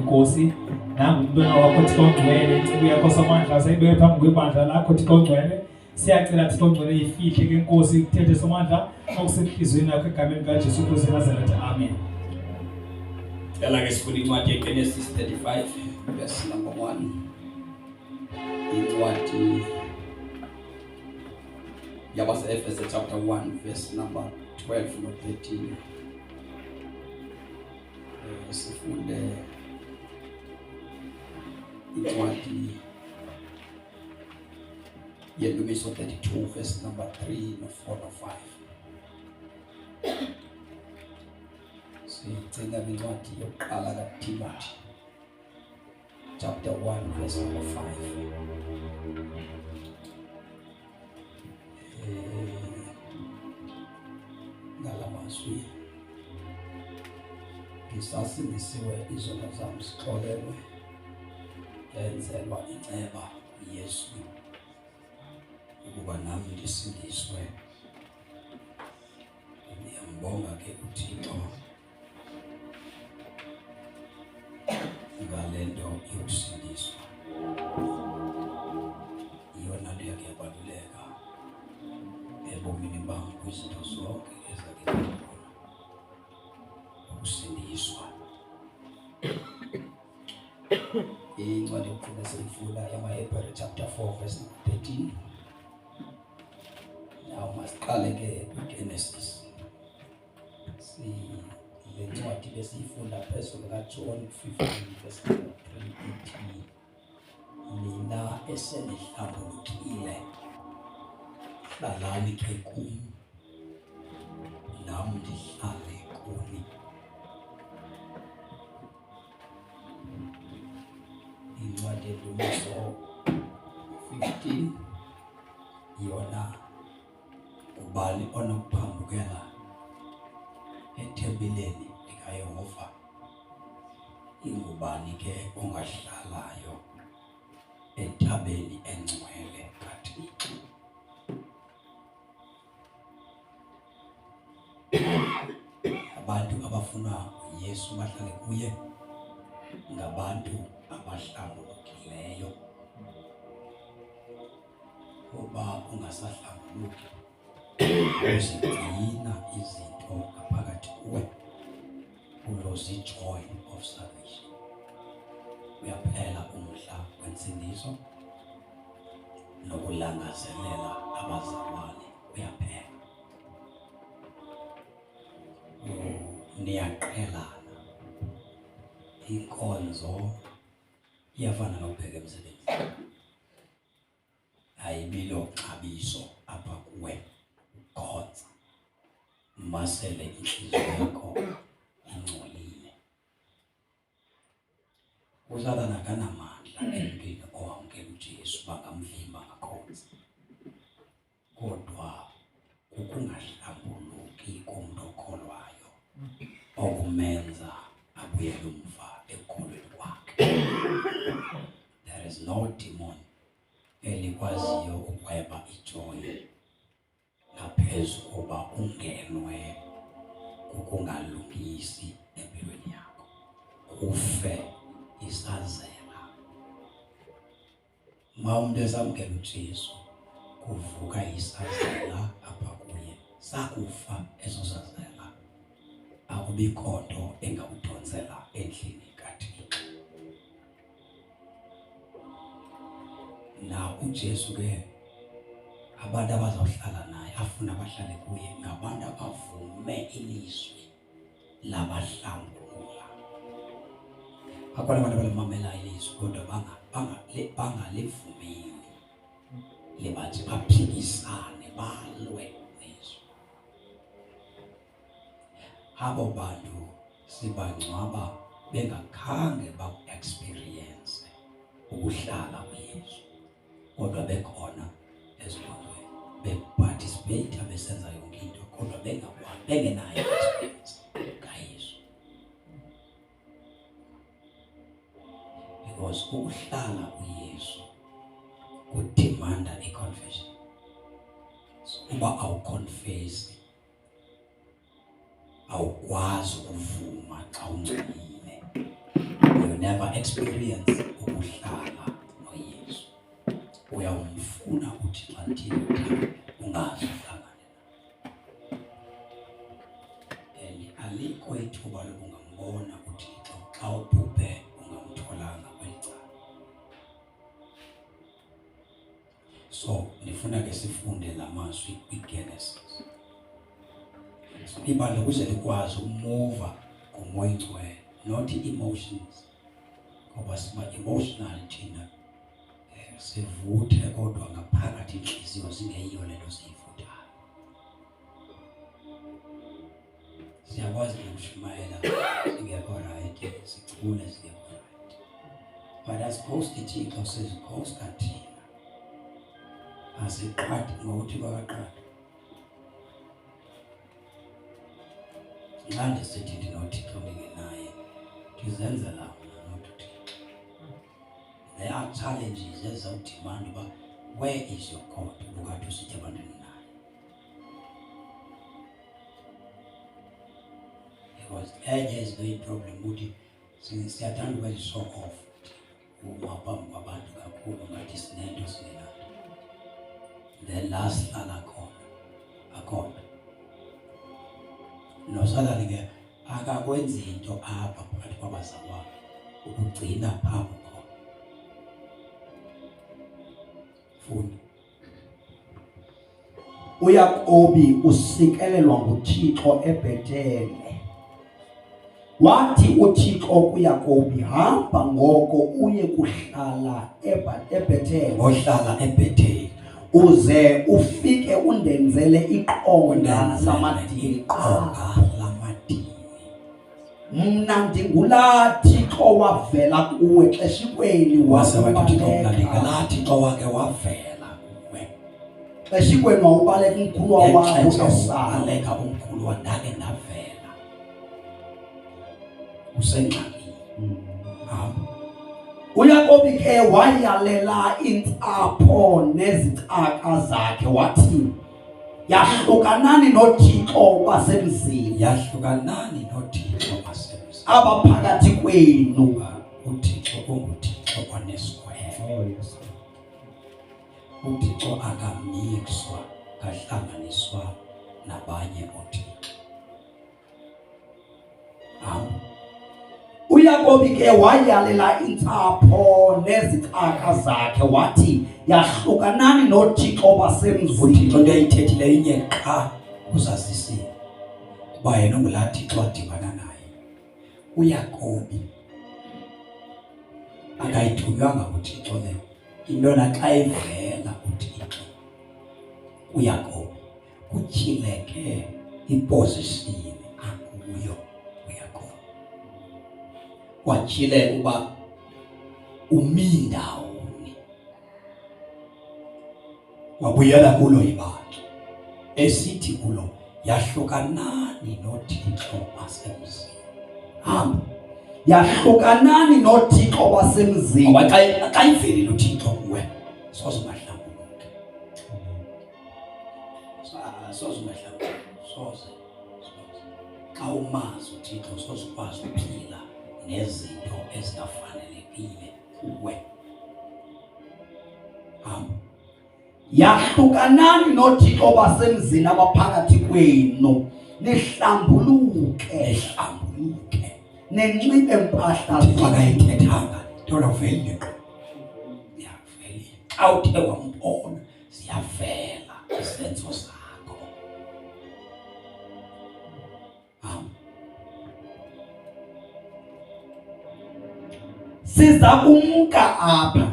Nkosi. Nangu umntwana wakho Thixo ongcwele, inceku yakho Somandla seyibeke phambi kwebandla lakho Thixo ongcwele. Siyacela Thixo ongcwele ifihle ke Nkosi kuthethe Somandla okusenhliziyweni yakho egameni likaJesu Kristu Nazaretha. Amen. Cela ke sifunde incwadi yeGenesis 35 verse number 1. Incwadi yabase-Efese chapter 1 verse number 12 no 13. Sifunde incwadi yeNdumiso 32 verse number 3 no 4 no 5. Sigcina kwincwadi yokuqala kaTimothy chapter 1 verse number 5. Ngala mazwi ngisasindisiwe, izono zam zixolelwe, ndenzelwa inceba uYesu ukuba nam ndisindiswe. Ndiyambonga ke uThixo ngale nto yokusindiswa. Iyona nto yakhe yabaluleka ebomini bam kwizinto zonke ezakhe zakhona, ukusindiswa. Incwadi yokugcina seyifunda yamaHebhere chapter 4 verse 13. Now masiqale ke kwiGenesis. Si le ncwadi besiyifunda phezulu kaJohn 15 verse 3 ithi, nina esenihlambulukile hlalani ke kum, nam ndihlale kuni. Incwadi yeNdumiso 15 yona, ngubani onokuphambukela ethempileni likaYehova? Ingubani ke ongahlalayo entabeni engcwele kaThixo? Abantu abafuna uYesu bahlale kuye ngabantu abahlambulukileyo. Uba ungasahlambuluki, uzigcina izinto ngaphakathi kuwe, u-lose i-joy of salvation, uyaphela umdla wensindiso nokulangazelela abazalwane uyaphela. Niyaqhelana, inkonzo iyafana nokubheka emsebenzini, ayibilo xabiso apha kuwe ukhonza masele inhliziyo yakho ingcolile. USathane akanamandla emntwini owamkela uJesu, bangamvimba ngakhonzi, kodwa kukungahlambuluki komntu okholwayo okumenza abuyele umva ekukholweni kwakhe. There is no demon elikwaziyo ukweba i-joy ngaphezu koba ungenwe kukungalungisi empilweni yakho, kufe isazela. Ma umuntu esamkela uJesu, kuvuka isazela apha kuye. Sakufa eso sazela, akubikho nto engakudonsela endlini kaThixo. Na uJesu ke, abantu abazawuhlala naye, afuna bahlale kuye, ngabantu abavume ilizwi labahlambulula. Bakhona abantu abalimamela ilizwi kodwa bangalivumeli, libathi baphikisane, balwe nezwi. Abo bantu sibangcwaba bengakhange baku-experience ukuhlala kuYesu, kodwa bekhona ezinkonzweni, be-participate, besenza yonke into, kodwa bengakwazi, bengenayo experience kaYesu, because ukuhlala uYesu ku-demanda i-confession. So uba awu-confessi, awukwazi ukuvuma xa ungcolile, you never experience ukuhlala noYesu. Uyawumfuna uThixo until ungazi uhlangane naye. And alikho ithuba lokungambona uThixo xa ubhubhe ungamtholanga kweli cala. So ndifuna ke sifunde la mazwi kwiGenesis. Ibandla ukuze likwazi ukumuva nguMoya Oyingcwele, not emotions. Ngoba siba emotional thina. Sivuthe kodwa ngaphakathi inhliziyo zingeyiyo lento siyivuthayo. Siyakwazi ukushumayela singekho right, sicule singekho right. But asighosti Thixo, sizighosta thina. Asiqhathi ngokuthi kwakaqhatha. Nxa ndisithi ndinoThixo ndingenaye, ndizenzela mna not uThixo. There are challenges ezizawudimanda uba where is your God ubukade usithi ebantwini naye. Because enye izinto iyiproblem ukuthi siyathanda ukwenza i-show off uma phambi kwabantu kakhulu ngathi sinento singenanto. Then la sihlala khona akhona. Nosathane ke akakwenzi into apha phakathi kwabazalwane ukugcina phambi khona. Funda. UYakobi usikelelwa nguThixo eBhetele. Wathi uThixo kuYakobi, hamba ngoko uye kuhlala eBhetele. Ngohlala eBhetele. Uze ufike undenzele iqonga lamadini. Iqonga lamadini. Mna ndingulaa Thixo wavela kuwe xeshikweni Waze wathi uThixo, mna ndingulaa Thixo wake wavela kuwe. Xeshikweni wawubaleka umkhulu wakho Ngexesha Esau. wawubaleka umkhulu wa ndake ndavela. Usengxakini. Hamba. uYakobi ke wayalela intsapho nezicaka zakhe wathi, yahlukanani noThixo basemzini. Yahlukanani noThixo basemzini. Abaphakathi kwenu. Kuba uThixo unguThixo onesigwebo. Oh, yes. uThixo akamixwa, kahlanganiswa nabanye ooThixo. Hamba. uYakobi ke wayalela intsapho nezicaka zakhe wathi, yahlukanani noThixo basemzini. uThixo into ayithethileyo inye qha uzazisile uba yena ungulaa Thixo adibana naye. uYakobi akayithunywanga nguThixo le into, naxa ivela uThixo kuYakobi kutyhileke iposition akuyo uYakobi, kwatyhileka uba umi ndawoni. Wabuyela kulo ibandla esithi kulo, yahlukanani noThixo basemzini. Hamba. Yahlukanani noThixo basemzini. Ngoba xa ivelile uThixo kuwe, soze ungahlambuluki. Soze ungahlambuluki. Soze. Soze. Xa umazi uThixo, soze ukwazi ukuphila nezinto ezingafanelekile kuwe. Hamba. Yahlukanani noThixo basemzini abaphakathi kwenu, nihlambuluke. Nihlambuluke. Ninxibe mpahla. Uthixo akayithethanga, nto uvelile qho. Uyavelile. Xa uthe wambona, ziyavela izenzo zakho. Hamba. Siza kumka apha,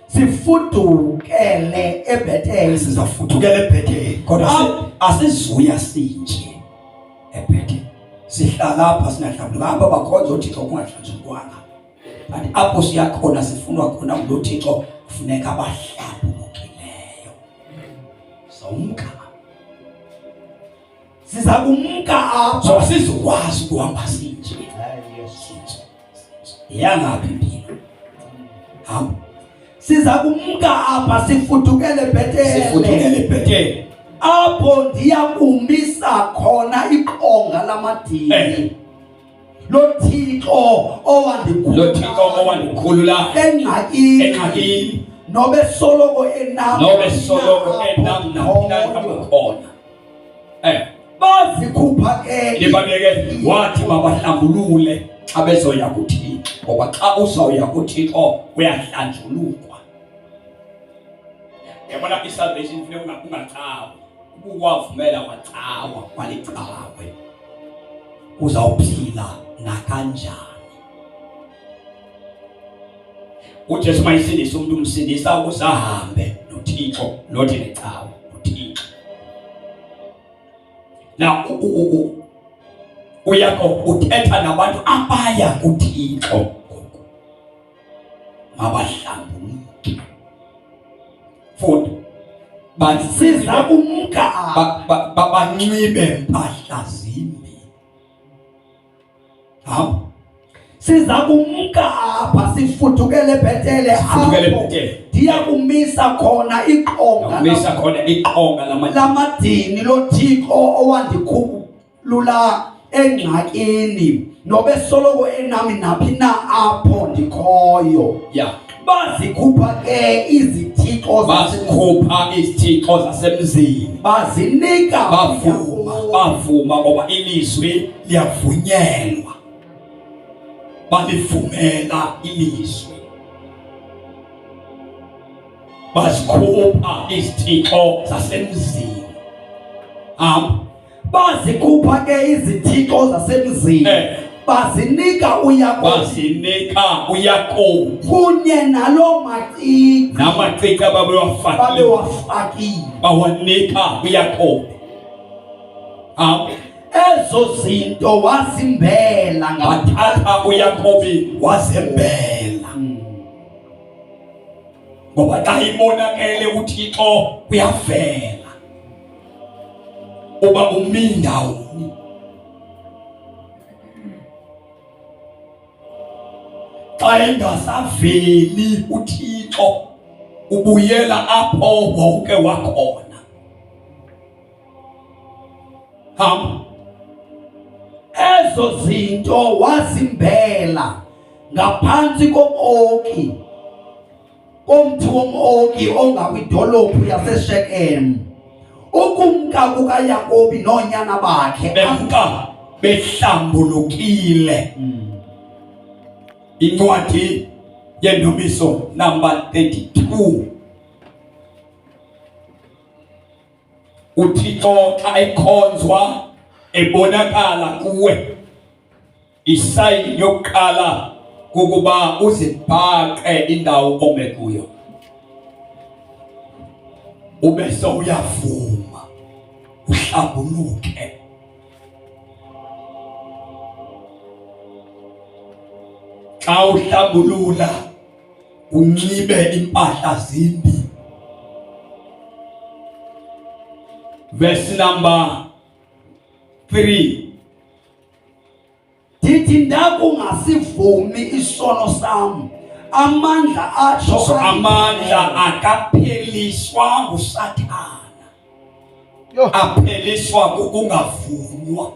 sifudukele eBhetele. Sizafudukela eBhetele, kodwa asizuya sinje eBhetele. Sihlala apha singahlambuluka. Apha bakhonza uThixo kungahlanjulwanga. But apho siya khona sifunwa khona ngulo Thixo, kufuneka abahlambulukileyo. Sawumka. Siza kumka apha. So asizukwazi ukuhamba sinje. Sinje. Yangaphi impilo? Hamba. Siza kumka apha sifudukele eBhetele. Sifudukele eBhetele. Apho ndiya kumisa khona iqonga lamadini. Lothixo owandikhulula. Lo Thixo owandikhulula engxakini. Engxakini. Nobesoloko enam. Nobesoloko enam naphina apho khona. Bazikhupha ke. Libaluleke wathi mabahlambulule xa bezoya kuThixo, ngoba xa uzawuya kuThixo uyahlanjulukwa. Yabona isalvation funeka ungacawa. Ubuwavumela wacawa kwalicawe. Uzawuphila nakanjani. uJesu mayisindisa umuntu umsindisa ukuze ahambe noThixo nothi necawe uThixo. Na uYakob uthetha nabantu abaya kuThixo ngoku. Mabahlambuluke. Futhi siza kumka banxibe mpahla zimbi. Hamba. Siza kumka apha sifudukele eBhetele. Sifudukele eBhetele. Ndiya kumisa khona iqonga. Kumisa khona iqonga lamadini loThixo owandikhulula engxakini nobesoloko enami naphi na apho ndikhoyo. Bazikhupha ke izithixo bazikhupha izithixo zasemzini. Bazinika bavuma ngoba ilizwi liyavunyelwa. Balivumela ilizwi. Bazikhupha izithixo zasemzini. Bazikhupha ke izithixo zasemzini. Bazinika uYakobi. Bazinika uYakobi. Kunye nalo macici. Namacici ababewafakile. Babewafakile. Bawanika uYakobi. Ezo zinto wazimbela wathatha uYakobi wazembela. Ngoba xa ibonakele uThixo uyavela uba umi ndawoni. Xa engasaveli uThixo ubuyela apho wonke wakhona. Hamba. Ezo zinto wazimbela ngaphantsi komoki, komthi womoki ongakwidolophu yaseShekem. Ukumka kukaYakobi noonyana bakhe bemka behlambulukile. Incwadi yeNdumiso number 32. uThixo xa ekhonzwa ebonakala kuwe, isayini yokuqala kukuba uzibhaqe indawo ome kuyo, ube sewuyavuma uhlambuluke. Xa uhlambulula unxibe impahla zimbi. Verse number 3. Ndithi ndakungasivumi isono sam, amandla atsho So, amandla akapheliswa nguSathana. Yho. Apheliswa kukungavunywa.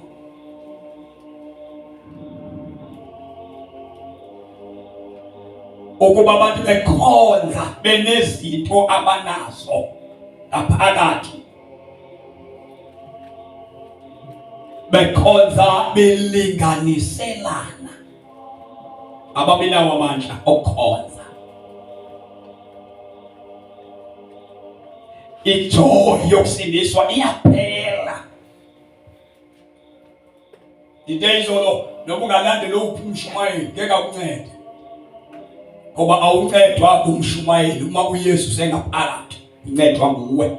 Ukuba abantu bekhonza benezinto abanazo ngaphakathi, bekhonza belinganiselana, ababinawo amandla okukhonza. Ijoy yokusindiswa iyaphela. Into izolo noma ungalandela uphi umshumayeli ngeke akuncede, ngoba awuncedwa umshumayeli uma uYesu sengaphakathi, uncedwa nguwe.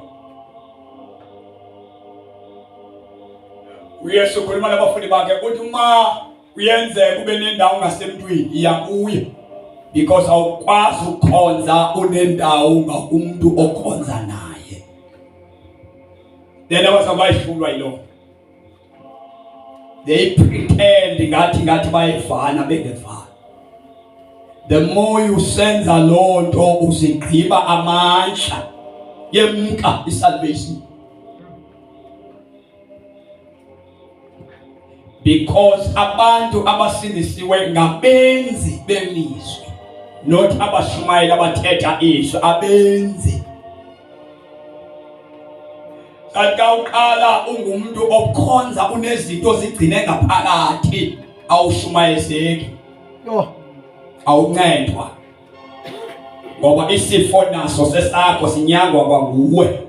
uYesu ukhuluma nabafundi bakhe uthi uma kuyenzeka ube nendawo ngasemntwini iya kuye, because awukwazi ukukhonza unendawo ngakumntu okhonza naye. Then abazalwane bayihlulwa yiloo. They pretend ngathi bayevana bengevani. The more you senza loo nto uzigqiba amandla yemka isalvation. Because abantu abasindisiwe ngabenzi belizwi, not abashumayeli abathetha izwi, abenzi. Kanti xa uqala ungumntu okhonza unezinto zigcine ngaphakathi, awushumayezeki. Yho. Awuncedwa. Ngoba isifo naso sesakho sinyangwa kwanguwe.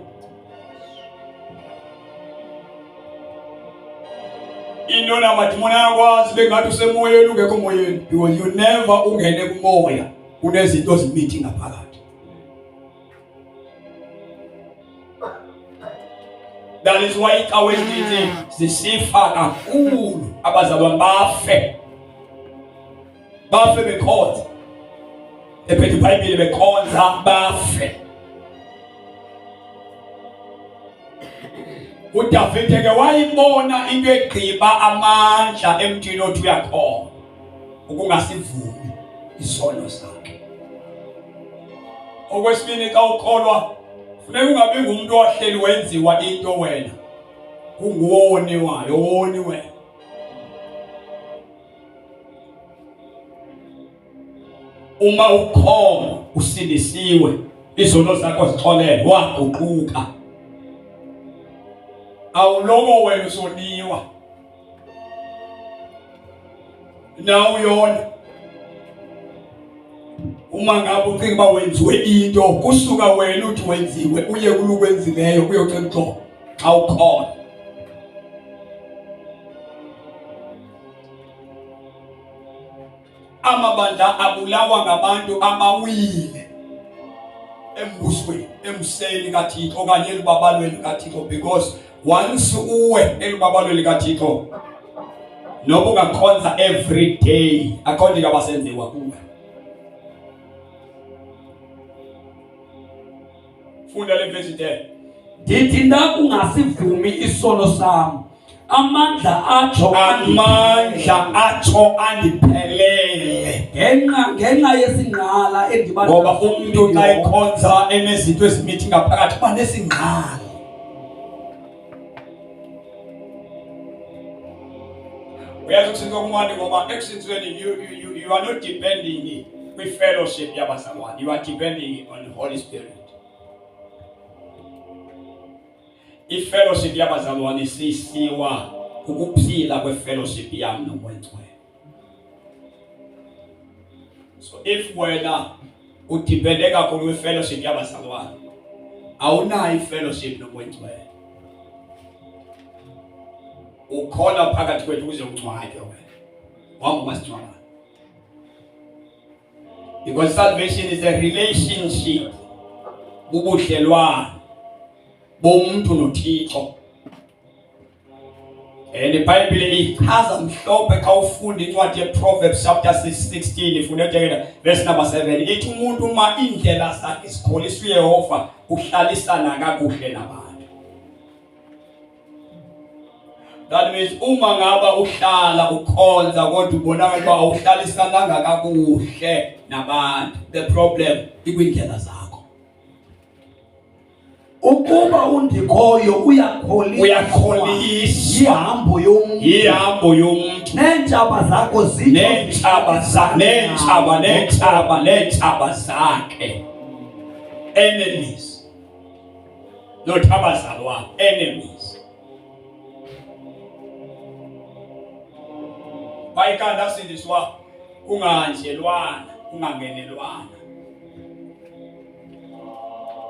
Into namadimoni ayakwazi bengathi usemoyeni ungekho moyeni, because you never ungene kumoya kunezinto zimithi ngaphakathi. That is why icawe ezininzi zisifa kakhulu, abazalwane bafe. Bafe bekhonza. Ephethe iBhayibheli bekhonza bafe. uDavide ke wayibona into egqiba amandla emntwini othi uyakhona ukungasivumi isono sakhe. Okwesibini, xa ukholwa funeka ungabi ngumuntu owahleli wenziwa into wena, kunguwe owoniwayo, owoni wena. Uma ukhona usindisiwe, izono zakho zixolelwe, waguquka, awuloko wena usoniwa nawuyona. Uma ngabe ucinga uba wenziwe into, kusuka wena uthi wenziwe, uye kulukwenzileyo uyocela uxolo xa ukhona. Amabandla abulawa ngabantu abawile embusweni, emseni kaThixo okanye elubabalweni kaThixo, because once uwe elubabalweni kaThixo, noba ungakhonza every day, akho nto ingabasenziwa kuwe. Funda le verse 10. Ndithi ndakungasivumi isono sam, amandla atsho amandla atsho andiphelele. Ngenxa yesingqala endiba Ngoba umntu xa ekhonza enezinto ezimithi ngaphakathi uba nesingqala. Uyazi ukusindiswa kumandi ngoba ekusindisweni you are not depending kwi-fellowship yabazalwane, you are depending on the Holy Spirit. I-fellowship yabazalwane sisiwa ukuphila kwe-fellowship yam noMoya Oyingcwele. So if wena udepende kakhulu kwi-fellowship yabazalwane, awunayo i-fellowship noMoya Oyingcwele. Ukhona phakathi kwethu ukuze ungcwatywe wena. Wahamba umasingcwabane. Because salvation is a relationship. Ubudlelwano bomuntu noThixo. And iBhayibhile ichaza mhlophe xa ufunda incwadi yeProverbs chapter 16, ifunda njengena verse number 7, ithi umuntu uma indlela zakhe zikholisa uYehova uhlalisana kakuhle nabantu. That means uma ngaba uhlala ukhonza kodwa ubonakala uba awuhlalisananga kakuhle nabantu, the problem ikwindlela zakho. Ukuba undikhoyo uyakholiswa, uyakholiswa yihambo yomntu, yihambo yomntu, neentshaba zakho zitsho neentshaba neentshaba neentshaba neentshaba zakhe, enemies, not abazalwane, enemies. Bayikanda asindiswa kungahanjelwana, kungangenelwana,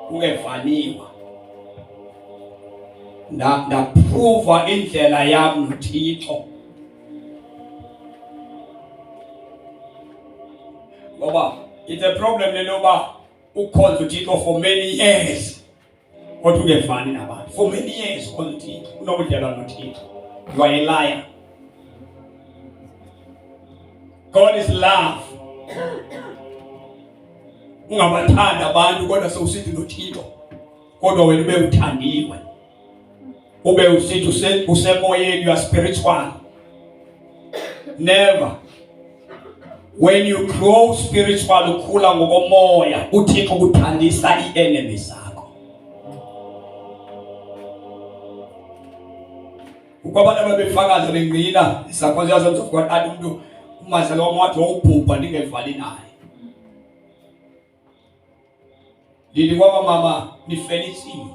kungevaniwa. Ndaprova indlela yam noThixo. Ngoba it's a problem le loba ukhonza uThixo for many years kodwa ungevani nabantu. For many years ukhonza uThixo, unobudlelwano noThixo. You are a liar. God is love. Ungabathanda abantu kodwa sewusithi noThixo, kodwa wena ube uthandiwe, ube usithi usemoyeni, you are spiritual. Never. When you grow spiritual, ukhula ngokomoya, uThixo ukuthandisa i-enemy zakho. Kukho abantu ababefakaza bengqina isakhozi yazo mzofika athi umuntu umazala wami wathi wawubhubha ndingevali naye. Ndithi kwaba mama nifelisiwe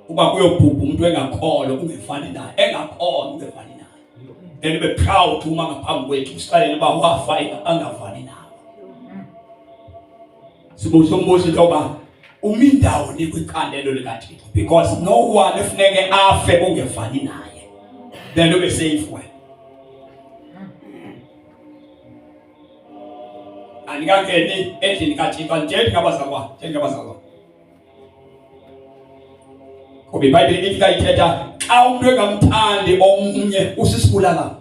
uba kuyobhubha umuntu engakholwa ungefani naye engakholwa ungefani naye then ube proud uma ngaphambi kwethu usixelele uba wafa angavani nawe. Sibuza umbuzo into yoba umi ndawoni kwicandelo likaThixo because no one efuneke afe ungevani naye then ube safe wena. Andikangeni endlini kaThixo andithethi ngabazalwane, ndithethi ngabazalwane. Ngoba iBhayibhile ithi xa ithetha xa umntu engamthandi omnye usisibulala.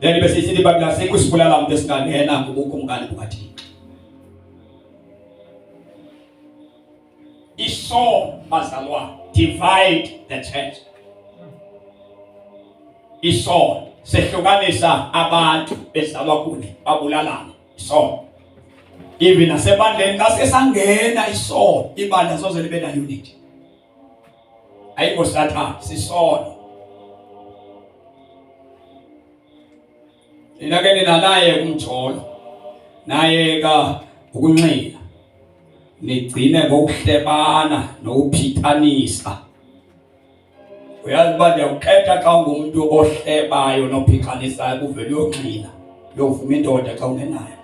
Then ibe sisithi iBhayibhile asikho isibulala mntu esingangena kubukumkani bukaThixo. Isono bazalwane divide the church. Isono sehlukanisa abantu bezalwa kunye babulalane isono. Even nasebandleni xa sesangena isono ibandla soze libe na unity. Ayikho Sathane sisono. Nina ke nina naye kumjolo naye ka ukunxila nigcine ngokuhlebana nokuphithanisa. Uyazi uba ndiyakukhetha xa ungumntu ohlebayo nophixanisayo kuvele uyonxila uyovuma indoda xa ungenayo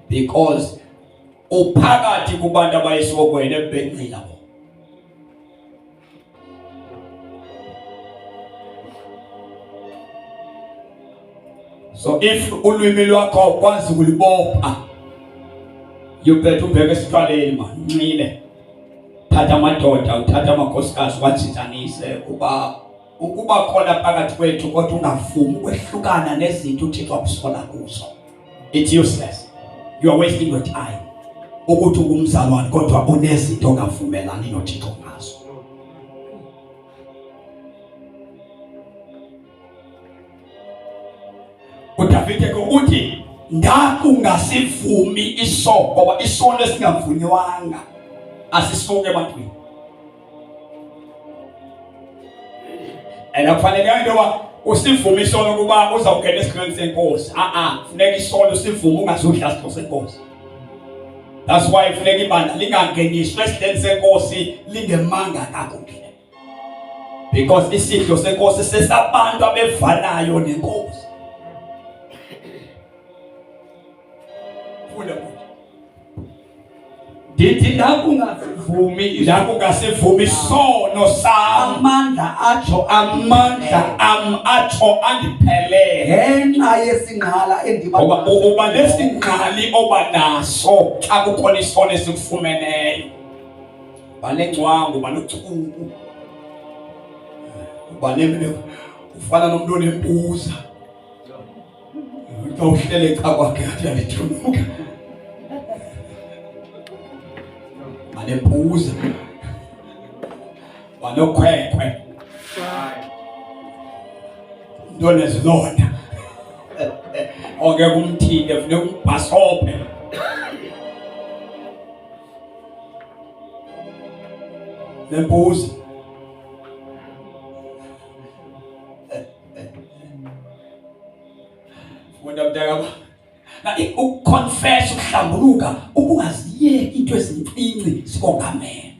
because uphakathi kubantu abayisokweni ebenxila bona. So if ulwimi lwakho ukwazi ukulibopha you better ubheke esitshwaleni man unxile thatha amadoda uthatha amakhosikazi watshintshanise kuba ukuba khona phakathi kwethu kodwa ungavumi ukwehlukana nezinto uThixo akusola kuzo it's useless you are wasting your time ukuthi ungumzalwane kodwa unezinto ongavumelani noThixo ngazo. uDavide ke uthi ndakungasivumi isono ngoba isono esingavunywanga asisuke ebantwini and akufanelekanga into yoba usivume isono ukuba uzawungena esigqeni senkosi a-a funeka isono usivume ungazudla sigqo senkosi. That's why funeka ibandla lingangeniswa esidleni senkosi lingemanga kakuhle because isidlo senkosi sesabantu abevanayo nenkosi. Funda bhuti. Ndithi ndakungasivumi ndakungasivumi isono sam amandla atsho amandla am atsho andiphelele ngenxa yesingqala endiba ngoba uba nesingqali oba naso xa kukhona isono esikufumeneyo banengcwangu banochuku uba ufana nomntu onempuza xa uhlele cha kwakhe athi alithunuka banempuza banokhwekhwe umntu onezilonda ongeke umthinte funeka umbhasophe nempuza. Funda mntaka na ukuconfess ukuhlambuluka ukungaziyeki into ezincinci sikongamela.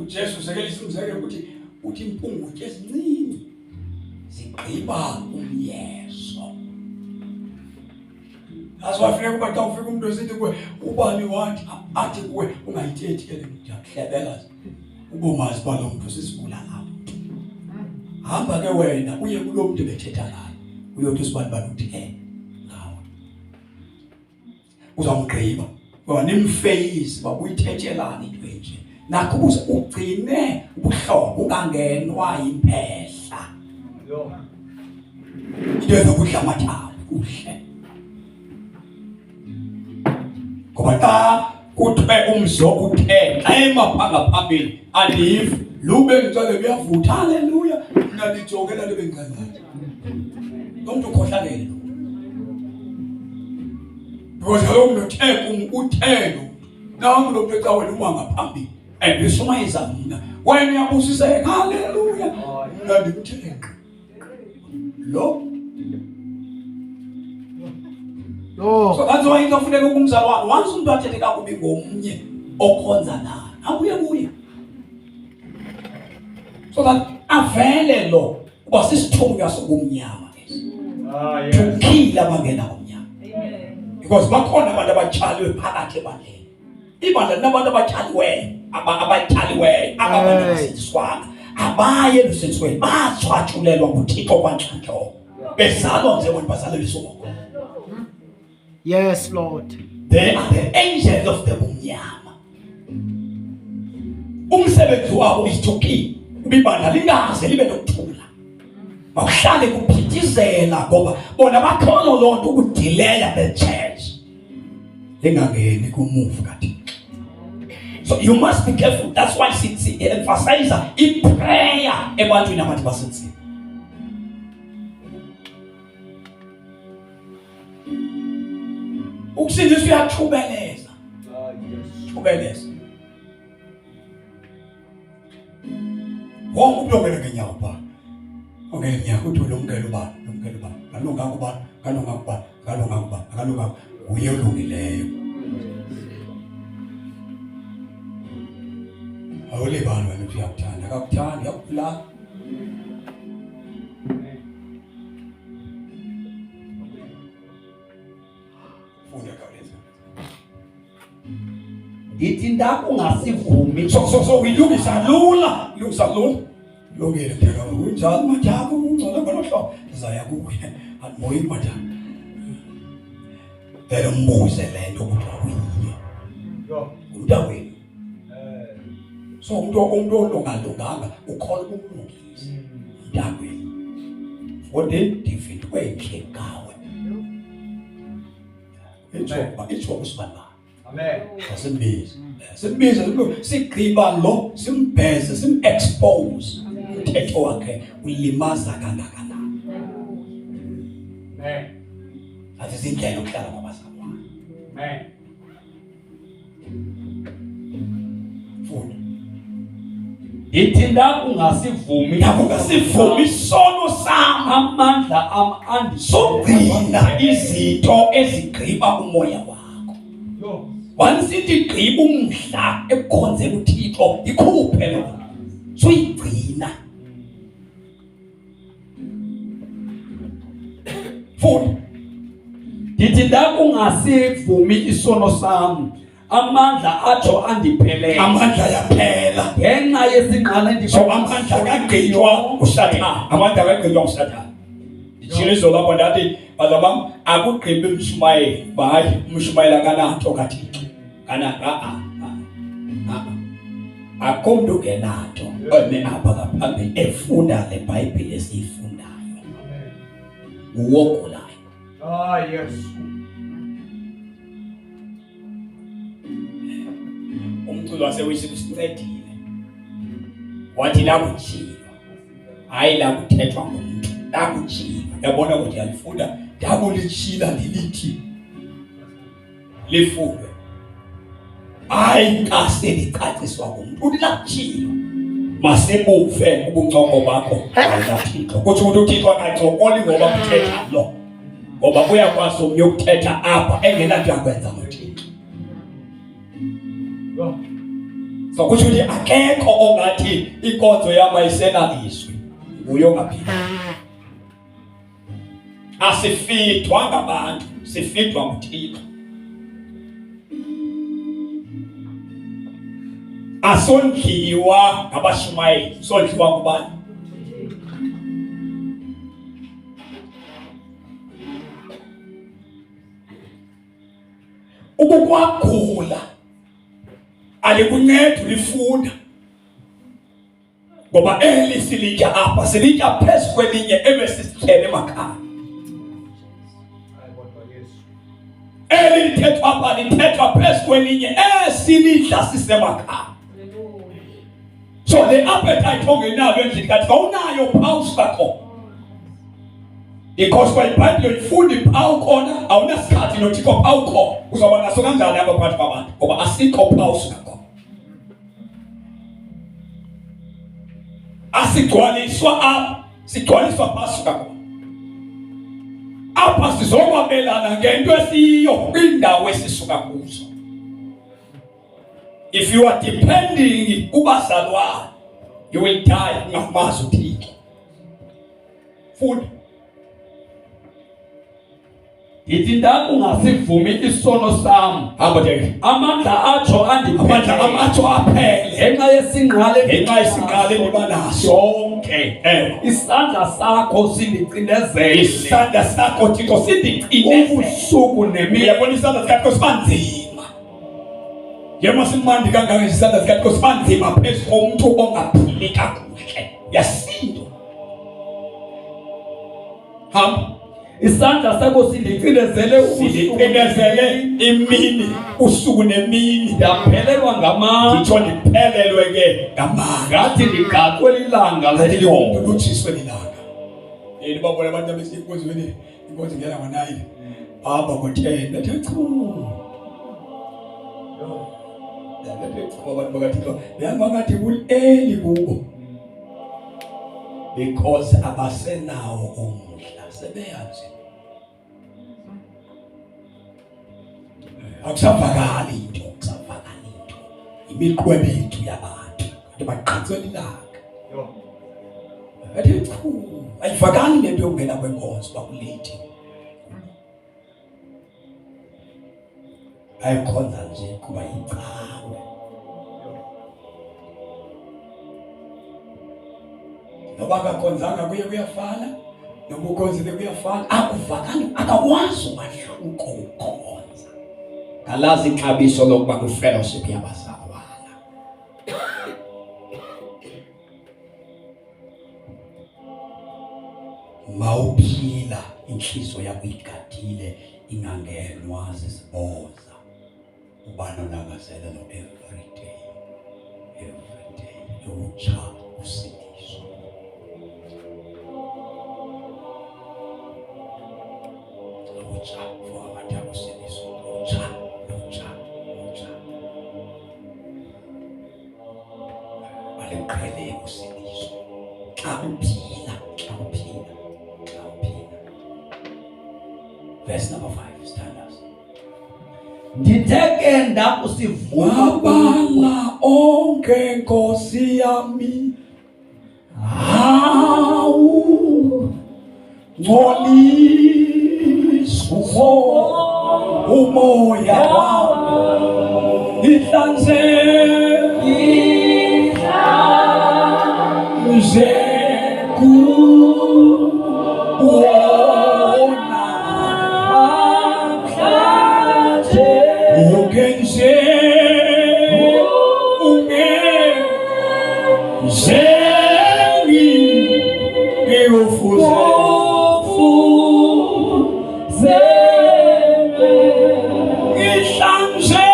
uJesu uzekelisa umzekelo ukuthi uthi impungutye ezincinci zigqiba umyezo. That's why funeka uba xa ufika umntu esithi kuwe ubani wathi athi kuwe ungayithethi ke le nto ndiyakuhlebela ubomazi uba lo mntu sisibulala mntu. Hamba ke wena uye kulo mntu bethetha ngaye uyothi usibani bani uthe ngawe uzamgqiba ngoba nimfeyisi uba uyithethelani into enje nakho ubuze ugcine ubuhlobo ungangenwa yimpehla into ezokudla amathambo kuhle ngoba xa kuthiwe umzo uthe xa ema ngaphambili andivi lube ngicale kuyavutha haleluya mna ndijonge laa nto bengicalayo lo mntu ukhohlakele lo because kaloku mntu uthe kum uthe lo mntu nangu lo mntu ecaweni uma ngaphambili and lishumayeza mna Wena uyabusiseka. Haleluya. Mna ndimthe lo. So that's why into funeka kumzalwane once umuntu athethe kakubi ngomnye okhonza naye abuye kuye so that avele lo uba sisithunywa sokumnyama esi. Yes. To kill abangena kumnyama. Because bakhona abantu abatshaliwe phakathi ebandleni. Ibandla linabantu abatshaliweyo, abatshaliweyo, ababantu abasindiswanga, abaye elusindisweni, batshwatshulelwa nguThixo kwantlantlo. Bezalwa nje bona bazalelwe isongo. Yes, Lord. They are the angels of the bumnyama. Umsebenzi wabo is to kill. Ibandla lingaze libe nokuthula. Makuhlale kuphithizela ngoba bona bakhona loo nto ukudileya the church. Lingangeni kumove kaThixo. So you must be careful. That's why si emphasize i-prayer ebantwini abathi basenzile. Ukusindiswa uyathubeleza. Thubeleza. Wonke umuntu ongena ngenyawo pha. Ongena ngenyawo uthi lomkela ubani, lomkela ubani. Kalunganga ubani, kalunganga ubani, kalunganga ubani, kalunganga uye olungileyo. Awulibani wena uthi uyakuthanda, akakuthandi, uyakubulala. Funda khawuleza. Ndithi ndakungasivumi So uyilungisa lula, ilungisa lula. Lungile mntaka, unjani mathaka, ungcono ngolo hlobo. Ndizaya kuye. Andimoyiki mathaka. Vele umbuze le nto ukuthi awuyiyo. Ngumntakwenu. So umuntu olungalunganga ukhona ukumlungisa. Mntakwenu. For ndive into entle ngawe. Itsho usibani. Amen. Simbize. Simbize, sigqiba lo, simbheze, sim-expose. Umthetho wakhe ulimaza kangakanani. Amen. Athi zindlela yokuhlala kwabazalwane. Amen. Funda. Ndithi ndakungasivumi Ndakungasivumi isono sam. Amandla am andi Sogcina izinto ezigqiba umoya wakho. Once ithi gqiba umdla ekukhonzeni uThixo, ikhuphe lona. Suyigcina. Funda. Ndithi ndakungasivumi isono sam, amandla atsho andiphelele. Amandla yaphela. Ngenxa yesinqala So amandla akagqitywa uSathane. Amandla akagqitywa uSathane. Nditshilo izolo apho ndathi bazalwane bam akugqibi umshumayeli. Hayi, umshumayeli akananto kaThixo. Akho mntu ungenanto ome apha ngaphambili efunda le Bhayibhile esiyifundayo. Nguwogulayo. Yes. Umculo wasewisi usincedile. Wathi lakutshilwa. Hayi lakuthethwa ngumntu. Lakutshilwa. Yabona ukuthi yalifunda, ndakulitshila ndilithi lifundwe. Hayi xa selicaciswa ngumntu. Uthi lakutshilwa. Masibuve ubuncoko bakho naThixo. Kutsho ukuthi uThixo akancokoli ngoba kuthetha lo. Ngoba uyakwazi omnye ukuthetha apha engenanto yakwenza noThixo. So kutsho ukuthi akekho ongathi inkonzo yam ayisenalizwi. Nguye ongaphila. Asifidwa ngabantu, sifidwa nguThixo. Asondliwa ngabashumayeli, sondliwa ngubani? Ukukwagula alikuncedi ulifunda ngoba eli silitya apha silitya phezu kwelinye ebesisityele emakhaya. Eli lithethwa apha lithethwa phezu kwelinye esilidla sisemakhaya. So the appetite ongenayo endlini kathi awunayo phaa usuka khona. Because kwa iBhayibhile uyifunda phaa ukhona, awunasikhathi noThixo phaa ukhona. Uzawuba naso kanjani apha phakathi kwabantu? Ngoba asikho phaa usuka khona. Asigcwaliswa apha, sigcwaliswa phasuka khona. Apha sizokwabelana ngento esiyiyo kwindawo esisuka kuzo. If you are depending kubazalwane, you will die ungamazi uThixo. Funda. Ndithi ndakungasivumi isono sam. Hamba ke. Amandla atsho andiphele. Amandla am atsho aphele. Ngenxa yesingqale Ngenxa yesingqale endiba naso. Sonke. Ewe. Isandla sakho sindicinezele. Isandla sakho Thixo sindicinezele. Ubusuku nemini. Uyabona isandla sikaThixo siba nzima. Njengoba simandi kangaka isandla sikaThixo siba nzima phezu komntu ongaphili kakuhle. Uyasindwa. Hamba. Isandla sakho sindicinezele Sindicinezele imini, usuku nemini. Ndaphelelwa ngamandla. Nditsho ndiphelelwe ke ngamandla. Ngathi ndigaqwe lilanga lehlobo. Lutshiswe lilanga. Yini babona abantu abesinkonzweni, inkonzo ingena ngo-9. Hamba ngo-10. Ndathi chu. Ndathi chu abantu bakaThixo. Behamba ngathi kul-early kubo. Because abasenawo umdla sebeyazi. Akusavakali into, akusavakali into. Imiqwebedu yabantu. Kanti bagqatsela ilanga. Athi chu, ayivakali lento yokungena kwenkonzo bakulethi. Ayikhonza nje kuba yicawe. Noba akakhonzanga kuye kuyafana, noba ukhonzile kuyafana, akuvakali, akakwazi umahluko ukhonza. Ngalazi ixabiso lokuba kwifellowship yabazalwana. Mawuphila inhliziyo yakho igadile ingangenwa ziziboza. Uba nolangazelelo every day, every day lutsha usindiso. Lutsha for abantu akusindiso. Lutsha, lutsha, lutsha. Aliqhele usindiso. Xa uphila, xa uphila, xa uphila. Verse number 5, standards. Ndithe ke ndakusivuma Wabala onke Nkosi yami. Hawu ngcolisa umoya wami ihlanze ihlanze kuwona ungenze ungenze ngikufuze ihlanze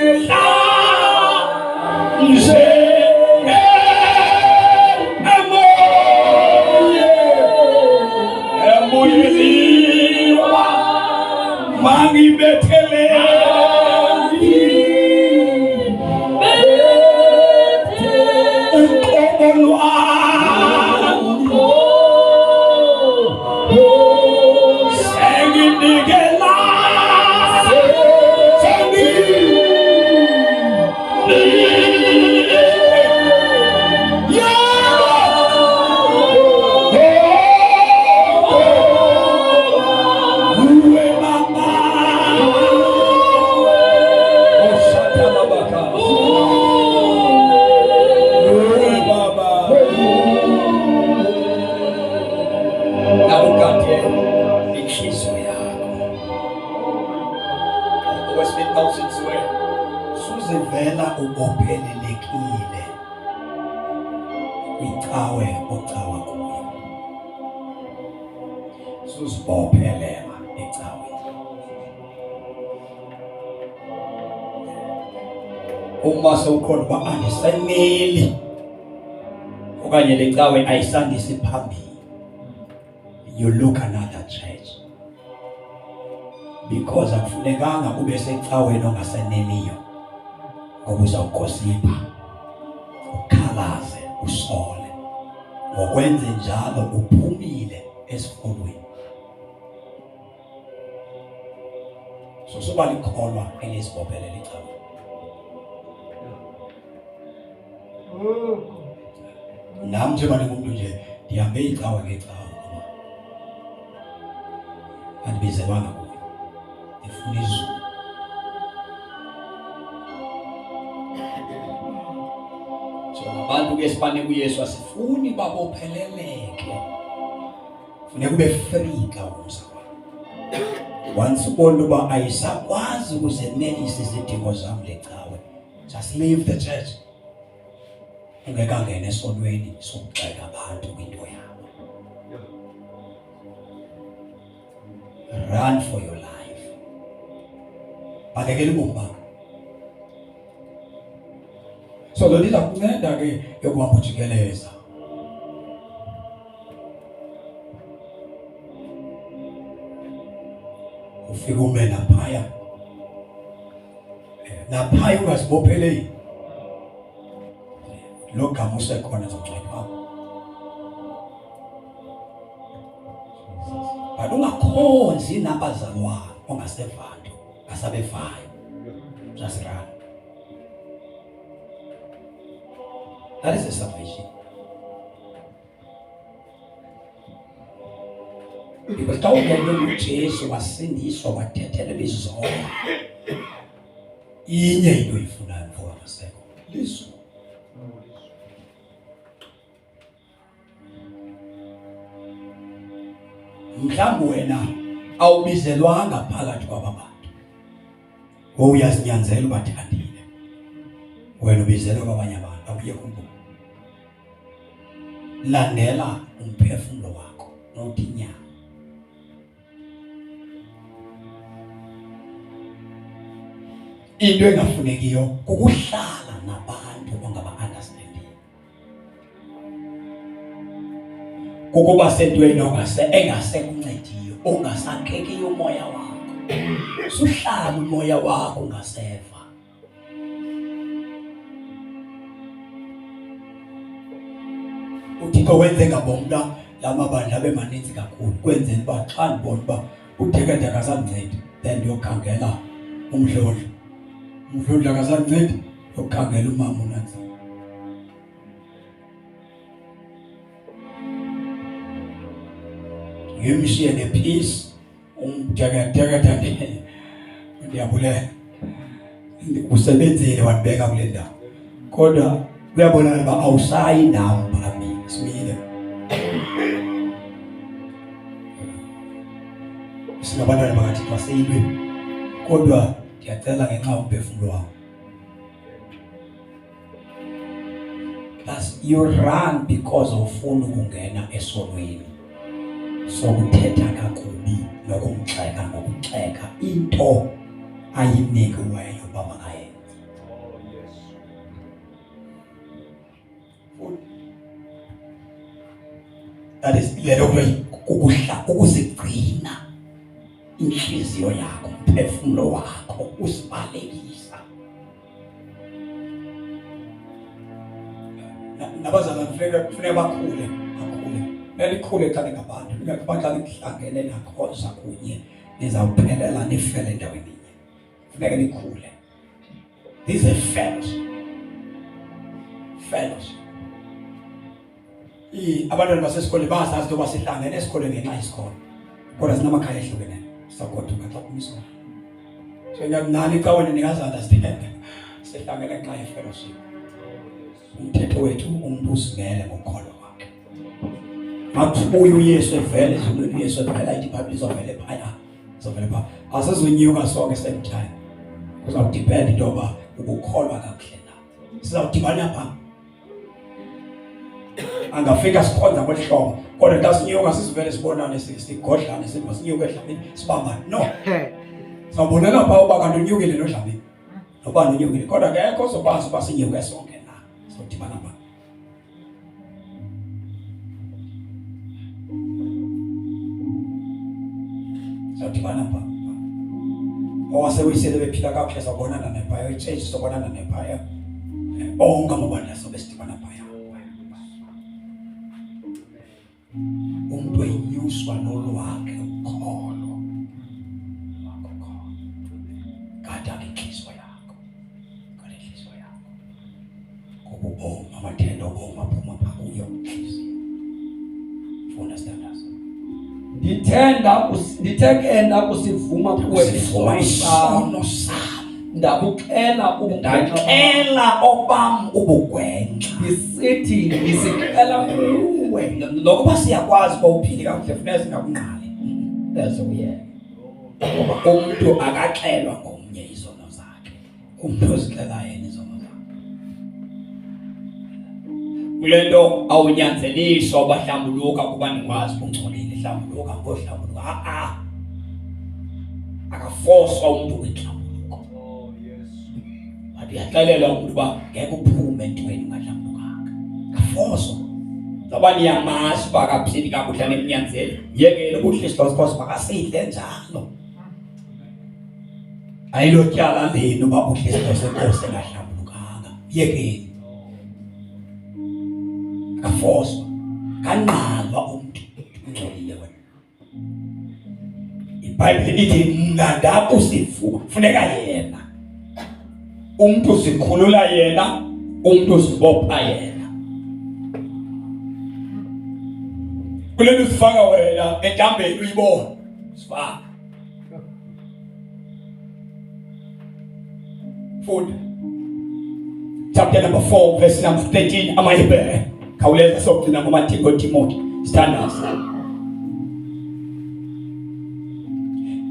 ihlanze emoyeni wami mangibethele uqobo lwami senginikela uwe mama oshatalabaka uwe baba nawukade inhliziyo yakho okwesibili xa usenziwe suzivela ubophelelekile kwicawe ocawa kuyo suzibophelela ecaweni uma sewukhona uba andisemeli okanye le cawe ayisandisi phambili you look another church because akufunekanga ube secaweni ongaseneliyo ngoba uzawugosipha ukhalaze. Uzisole. Ngokwenze njalo uphumile esikolweni. So suba likholwa elizibophelela icawe. Nam njengoba ndingumntu nje ndihambe icawe ngecawe ngoba andibizelwanga kuyo, ndifuna izulu. So nabantu ke sibane kuYesu asifuni babopheleleke, funeka ube free xa ungumzalwane. Once ubona uba ayisakwazi ukuzenelisa izidingo zam le cawe, just leave the church. Ungekangena esonweni sokugxeka abantu kwinto yabo. Run for your life. Balekela ubomi bakho. So lo ndiza kunceda ke yokuhamba ujikeleza. Ufike ume naphaya. Naphaya ungazibopheleli. Lo gama usekhona zongcwethu. But ungakhonzi nabazalwane ongasevanto asabevayo. Just run. That is a salvation. Because xa ungenwe nguJesu wasindiswa wathethelela izono, inye into oyifunayo mfo kaMaseko, lizulu. Mhlawumbi wena awubizelwanga phakathi kwaba bantu, ngoku uyazinyanzela ubathandile, wena ubizelwe kwabanye abantu, awuye kumbuzo. Landela umphefumlo wakho, not inyama. Into engafunekiyo kukuhlala nabantu ongaba-understandiyo, kukuba sentweni engasekuncediyo, ungasakhekiyo umoya wakho. Suhlala umoya wakho ungaseva. uThixo wenze ngabom la la mabandla abe maninzi kakhulu, kwenzeni uba xa ndibona uba uDekede akasandincedi, then ndiyokhangela umdlodlo, umdlodlo akasandincedi, ndiyokhangela umama unansi. Ngimshiye ngepeace umdekadekade, ndiyabulela, usebenzile wandibeka kule ndawo, kodwa kuyabonakala uba awusayi nam phambili, simile singabantwana bakaThixo aseyilweni, kodwa ndiyacela ngenxa yomphefumlo wam. Thus you run because awufuni ukungena esonweni sokuthetha kakubi nokumgxeka ngokuxeka into ayinikiweyo uba makayenze. That is lelo kukuhla ukuzigcina inhliziyo yakho, umphefumlo wakho uzibalekisa. Nabazalwane kufuneka bakhule, bakhule. Nelikhule xa ningabantu, ningakuba xa nihlangene nakhonza kunye, nizawuphelela nifele endaweni inye. Funeka nikhule. This is a fellowship. Fellowship. Abantwana basesikoleni bayazazi into yoba sihlangene esikolweni ngenxa yesikolo, kodwa sinamakhaya ehlukeneyo, sizagoduka xa kumiswa. So nani caweni ningazi-understand, sihlangene ngenxa ye-fellowship. Umthetho wethu umntu uzimele ngokholo kwakhe. Makubuye uYesu evela ezulwini, uYesu evela, ithi iBhayibhile izovele phaya, izovele phaya. Asizunyuka sonke same time, kuzawudipenda into yoba ubukholwa kakuhle na. Sizawudibana phaa. Angafika sikhonza ngolu hlobo, kodwa xa sinyuka sizivele sibonane, sigodlane, sithi masinyuke edlamini sibambane. No, sawubonana phaa uba kanti unyukile nodlamini, noba unyukile, kodwa akekho ozokwazi uba sinyuke sonke na. Sawudibana phaa. Sawudibana phaa. Owasewisele bephila kakuhle sawubonana nephaya, itshetshi sawubonana nephaya, onke amabandla sobe sidibana phaya. ukhululiswa nolwakhe ukholo lwakho khona. Gada inhliziyo yakho, gada inhliziyo yakho, ngoba ubomi, amathenda obomi aphuma pha kuyo inhliziyo. Funda standards. Ndithe ke ndakusivuma kuwe Sivuma isono sam, isono sam, ndabuxela ubugwenxa bam, ndaxela obam ubugwenxa, ndisithi ndisixela kuwe. Nokuba siyakwazi uba uphile kakuhle, funeka singakungqali Bese uyena. Ngoba umntu akaxelwa ngomnye izono zakhe, umntu uzixela yena izono zakhe. Kule nto awunyanzeliswa uba hlambuluka kuba ndikwazi ungcolile, hlambuluka ngohlambuluka. A-a, akafoswa umntu kwintlambuluko. But uyaxelelwa umntu uba ngeke uphume entweni ungahlambulukanga, akafoswa. Noba niyamazi uba akaphili kakuhle, animnyanzeli, yekele ukudla isidlo senkosi, makasidle njalo. Ayilotyala lenu uba udle isidlo senkosi engahlambulukanga, yekeni. Akafoswa, kanqalwa umntu ungcolile wena. IBhayibhile ithi mna ndakusivuma, funeka yena umntu uzikhulula yena, umntu uzibopha yena. Kule nto uzifaka wena entambeni uyibona, uzifaka. Funda chapter number 4 verse number 13, amaHebhere. Khawuleza, sokugcina ngomathingo Timothy. Sithandaza.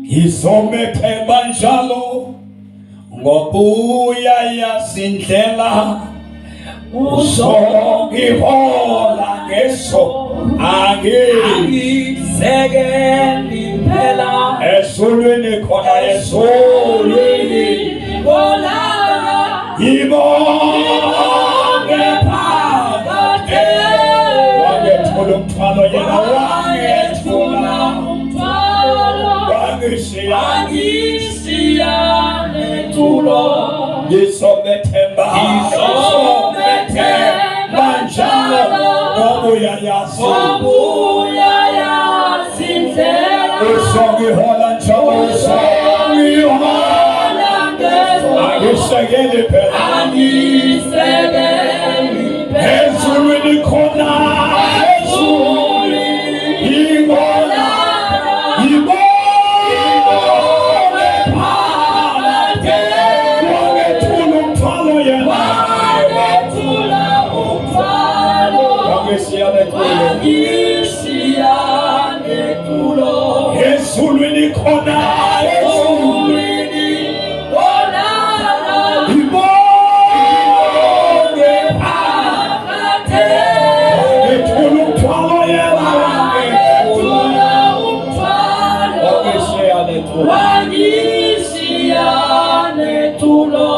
Ngizomethemba njalo ngoba uyayazi indlela, uzongihola ngeso angisekeli phela ezulwini khona, ezulwini khona, ibonge phakade. Wangethula umthwalo yena, wangethula umthwalo, wangishiya, wangishiya neculo. Ngizomethemba, Ngizomethemba njalo ngoba uyayazi, uyayazi indlela, uzongihola njalo, uzongihola angisekeli phela, angisekeli phela, ezulwini khona, ezulwini ibona, ibone phakade. Wangethula umthwalo yena, wangethula umthwalo, wangishiya neculo, wangishiya neculo, ezulwini khona, ezulwini ezulwini khona, ibone phakade, wangethula umthwalo yena, wangethula umthwalo, wangishiya neculo, wangishiya neculo.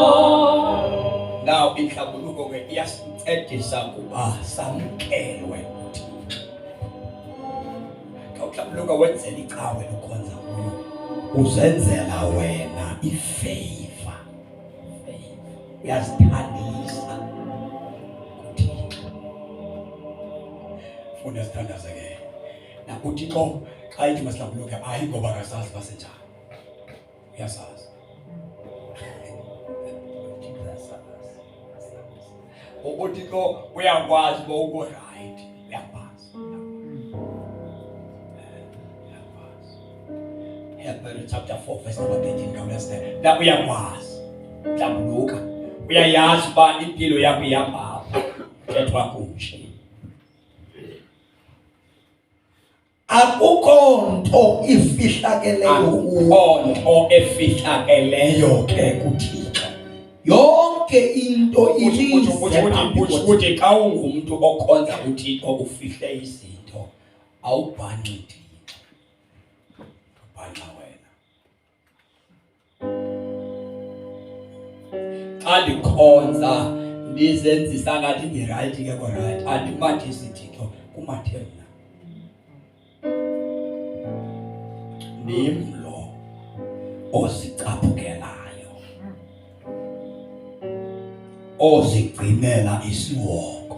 Now inhlambuluko ke iyasincedisa kuba samkelwe uThixo. Xa uhlambuluka wenzela icawe lokhonza kuyo, uzenzela wena ifavor. Uyazithandisa kuThixo. Funda, sithandaze ke. NakuThixo xa ithi masihlambuluke, hayi ngoba akasazi basenjani. Uyasazi. UThixo uyakwazi uba uko right, uyakwazi. Uyakwazi. Hebrew chapter 4 verse number 13, khawuleza. Na uyakwazi. Hlambuluka. Uyayazi uba impilo yakho ihamba apha. Thethwa kunje. Akukho nto ifihlakeleyo kuwe. Akukho nto efihlakeleyo ke kuThixo. Yonke into ilize phambi Utsho koThixo. ukuthi xa ungumntu okhonza uThixo ufihle izinto, awubhanxi Thixo, ubhanxa wena. Xa ndikhonza ndizenzisa ngathi ndirayithi ke korayithi, andimathisi Thixo, kumathe mna. Ndim lo ozicaphukelayo, ozigcinela isiwoko.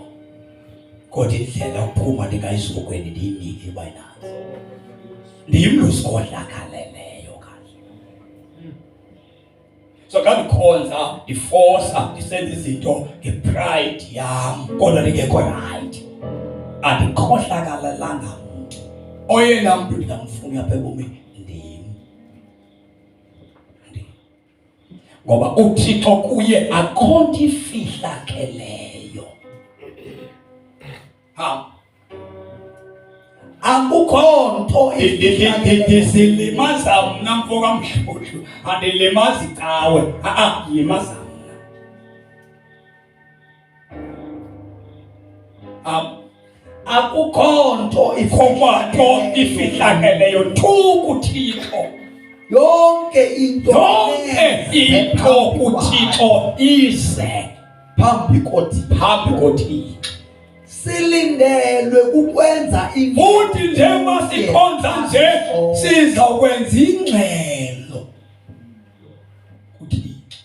Kodwa indlela yokuphuma ndingayisokweni ndiyinike uba inazo. Ndim lo sikhohlakaleleyo kahle. So xa ndikhonza ndifosa ndisenza izinto ngepride yam kodwa ndingekho right. Andikhohlakalelanga mntu. Oyena mntu ndingamfuni apha ebomini ndim. Ndim. Ngoba uThixo kuye akho nto ifihlakeleyo. Ha. Akukho nto ndizilimaza mna mfo kamhluhlu, andilimazi cawe, a-a, ndilimaza mna. Akukho nto Kwanto ifihlakeleyo tu kuThixo. Yonke into Yonke into kuThixo ize phambi koThixo. Phambi koThixo. Silindelwe kukwenza into. Futhi njengoba sikhonza nje sizawukwenza ingxelo kuThixo.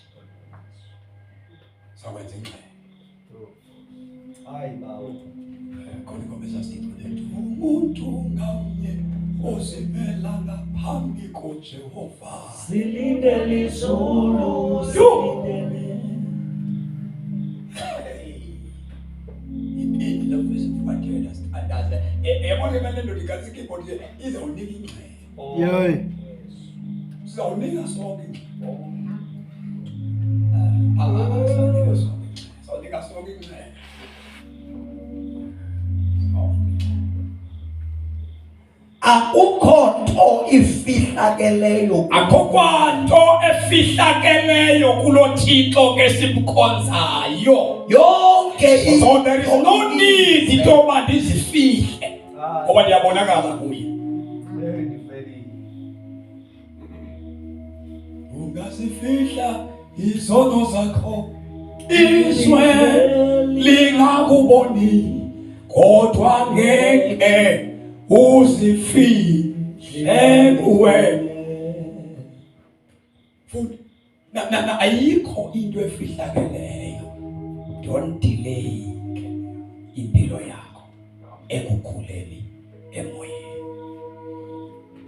Sizawukwenza ingxelo. Hayi bawo. Khona ingoma esasiyicula ethi umuntu ngamnye ozimela ngaphambi koJehova. Silindele izulu, silindele. Iphi lo verse 4 sithandaze. Yabona ke le ndoda ikasi keyboard izawunika ingxelo. Yey. Sizawunika sonke ingxelo. Sizawunika sonke ingxelo. Sizawunika sonke ingxelo. Akukho nto ifihlakeleyo. Akukho kwanto efihlakeleyo kulo Thixo ke simkhonzayo. Yonke So there is no need into yoba ndizifihle ngoba ndiyabonakala kuye. Ungazifihla izono zakho, izwe lingakuboni, kodwa ngeke uzifihle kuwe. Futhi na ayikho into efihlakeleyo. Don't delay impilo yakho ekukhuleni emoyeni.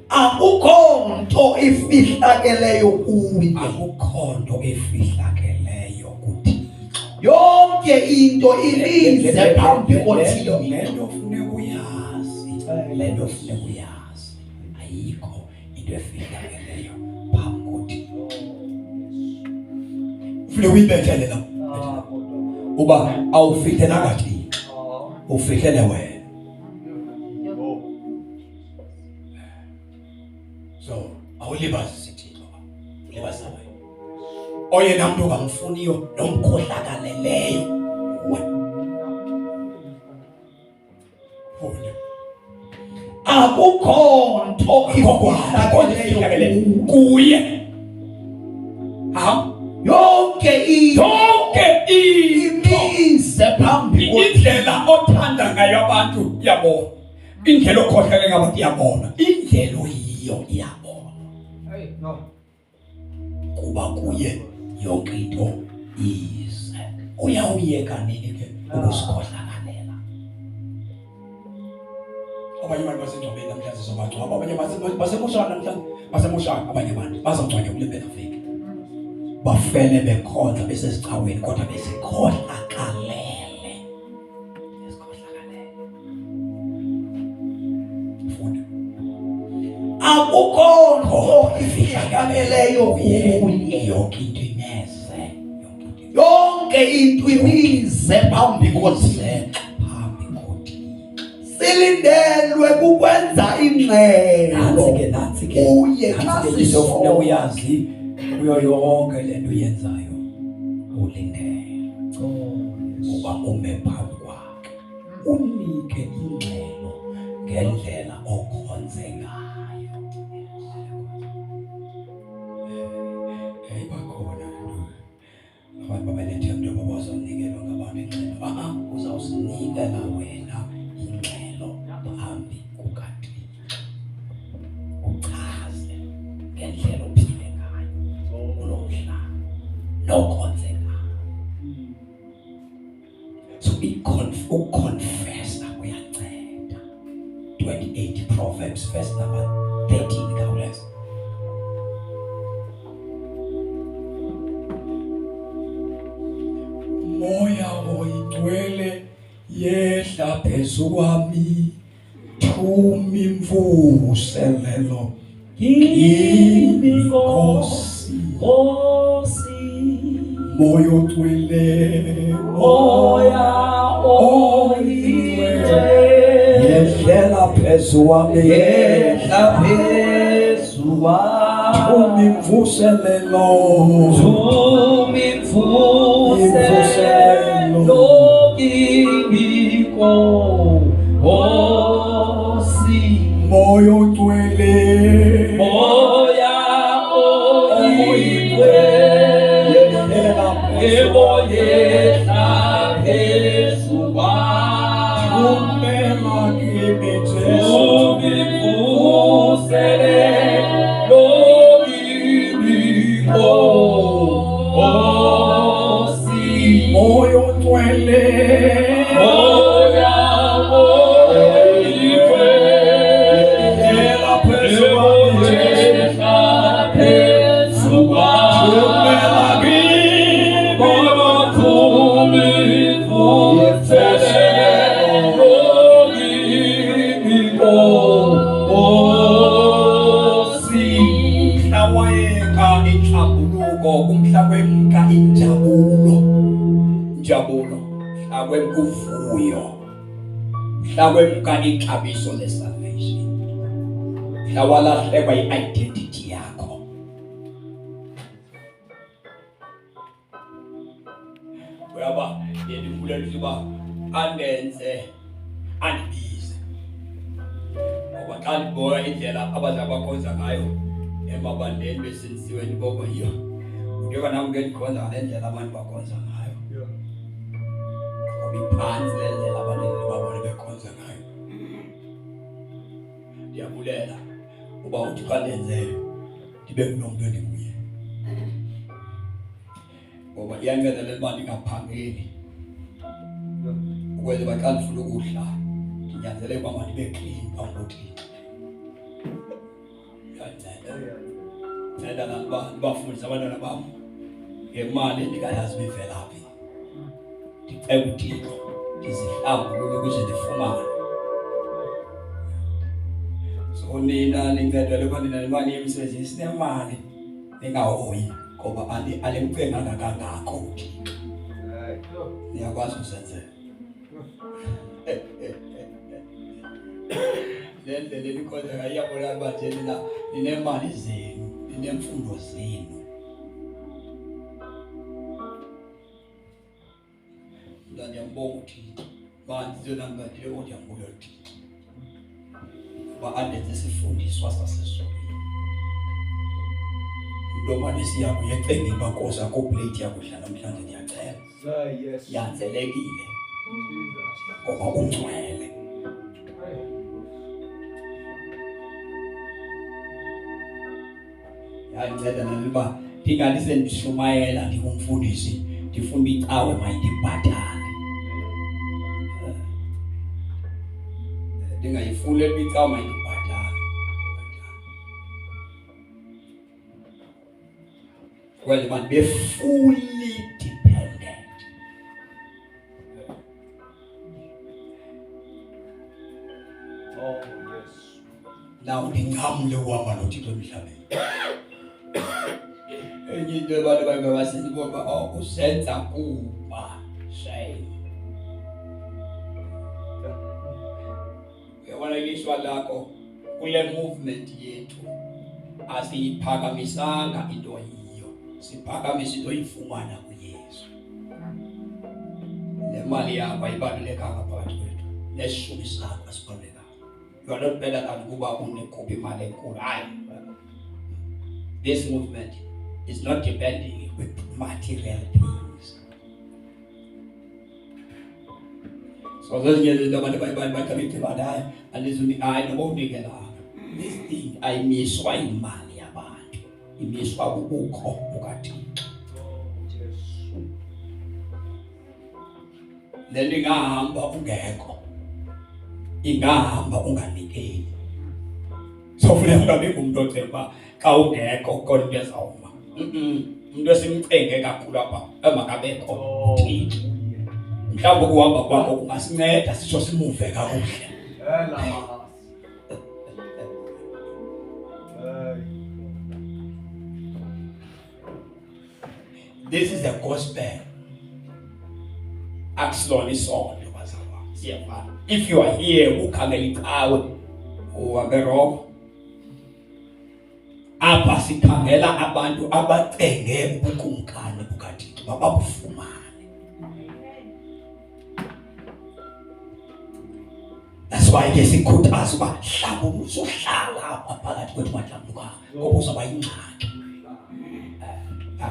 Akukho nto ifihlakeleyo kuye. Akukho nto efihlakeleyo kuThixo. Yonke into ilize phambi koThixo. Le nto funeka uyazi, le nto funeka uyazi, ayikho into efihlakeleyo phambi koThixo. Funeka uyibethele la. Uba awufihlelanga Thixo, ufihlele wena. So awulibazisi Thixo, ulibazisa wena. Oyena mntu ongamfuniyo nomkhohlakaleleyo nguwe. Funda. Akukho nto ifihlakeleyo kuye. Ha? Yonke into Yonke into imize phambi koThixo. Indlela othanda ngayo abantu iyabona. Indlela okhohlakele ngabantu iyabona. Indlela oyiyo iyabona. Hey, no. Kuba kuye yonke into ize. Uyawuyeka nini ke ukusikhohlakalela? Abanye abantu basengcwabeni namhlanje sizobangcwaba, abanye basemoshana namhlanje, basemoshana abanye abantu bazongcwatywa kule mpelaveki. Bafele bekhonza besezicaweni kodwa besikhohlakalele. Besikhohlakalele. Funda. Akukho nto ifihlakeleyo kuye. Yonke into imeze. Yonke into imize phambi koThixo. Phambi koThixo. Silindelwe kukwenza ingxelo. Nantsi ke, nantsi ke. Kuye xa Nantsi ke into ofuna sisonke. uyazi kuyo yonke le nto uyenzayo, ulindele uba ume phambi kwakhe, unike ingxelo ngendlela okhonze ngayo. Yayiba khona into. Abantu babenethemba into yoba bazawunikelwa ngabantu ingxelo. A-a, uzawuzinikela wena ingxelo phambi kukaThixo. Uchaze ngendlela ophile ngayo kulo mhlaba nokhonze ngayo. So uconfess Proverbs verse number 13 khawuleza. Moya oyingcwele yehla phezu kwami, thuma imvuselelo kimi Nkosi. Nkosi. Moya ogcwele, Moya oyingcwele yehlela phezu kwami, yehla phezu kwami, thuma imvuselelo, thuma imvuselelo kimi Nkosi. Moya ogcwele, Moya oyingcwele yehlela phezu kwami, yehla phezu kwami, thumela kimi Jesu, thuma imvuselelo kimi Nkosi. Moya ogcwele, Moya oyingcwele yehlela phezu kwami Jesu, yehla phezu kwami, thumela kimi, Baba thuma imvuselelo kimi Nkosi. Mhla wayeka inhlambuluko, kumhla kwemka injabulo, injabulo, mhla kwemka uvuyo, mhla kwemka ixabiso le-salvation, mhla walahlekwa i-identity yakho. Uyaba ndivulela uba andenze andibize, ngoba xa ndibona indlela abaza bakhonza ngayo emabandleni besindisiwe, ndibona yiyo njengoba nam ke ndikhonza ngale ndlela abantu bakhonza ngayo, ngoba iphantsi le ndlela abantu ndibabone bekhonza ngayo. Ndiyabulela uba uthi xa ndenze ndibe ngulo mntu endinguye, ngoba iyanceda le nto uba ndingaphangeli, ukwenzela uba xa ndifuna ukudla ndinyanzeleke uba mandibe clean phambi koThixo. Iyanceda, nceda nani uba ndibafundise abantwana bam ngemali endingayazi uba ivela phi. Ndicela uThixo ndizihlambulule ukuze ndifumane. So nina nincedele uba nina nemali yemsebenzini, sinemali ningahoyi, ngoba alimcenganga kangako uThixo. Niyakwazi ukuzenzela. Le ndlela elikhonza ngayo iyabonakala uba nje nina ninemali zenu, ninemfundo zenu. Mna ndiyambonga uThixo, mandize nam bandile kodwa ndiyambulela uThixo uba andenze isifundiswa sasezulwini. Umntu omane siya kuye ecengeni uba Nkosi akho plate yakudla namhlanje, ndiyacela. Yanzelekile ngoba ungcwele. Yanceda nani uba ndingathi sendishumayela ndingumfundisi, ndifuna icawe mayindibhatale. Ndingayifuni le icawe mayindibhatale. Kwenzela uba ndibe fully dependent. Oh, yes. Now ndinqamle uhamba noThixo emhlabeni. Enye into abantu bangabasizi ngoba, oh, usenza kuba shame. Uyabona ilishwa lakho kule movement yethu asiyiphakamisanga into yiyo, siphakamisa into oyifumana kuYesu. Le mali yakho ayibalulekanga phakathi kwethu, neshumi sakho asibalulekanga. You are not better than kuba unekhupha imali enkulu. Hayi, this movement is not depending with material things. So zezinye izinto abantu bathi hayi, andizuni, hayi, noba unikelanga. This thing ayimiswa imali yabantu, imiswa bubukho bukaThixo. Le nto ingahamba ungekho, ingahamba unganikeli. So funeka ungabi ngumntu ocinga uba xa ungekho kukhona into ezawuma. Umntu esimcenge kakhulu apha emakabekho uThixo. Mhlawumbi ukuhamba kwakho kungasinceda sitsho simuve kakuhle. This is the gospel. Akusilona isonto bazalwane. Siyafana. If you are here ukhangela icawe uhambe wrong. Apha sikhangela abantu abacenge ubukumkani bukaThixo bababufumane. That's why ke sikhuthaza uba hlamba uzohlala apha phakathi kwethu ungahlambulukanga ngoba uzawuba yingxaki.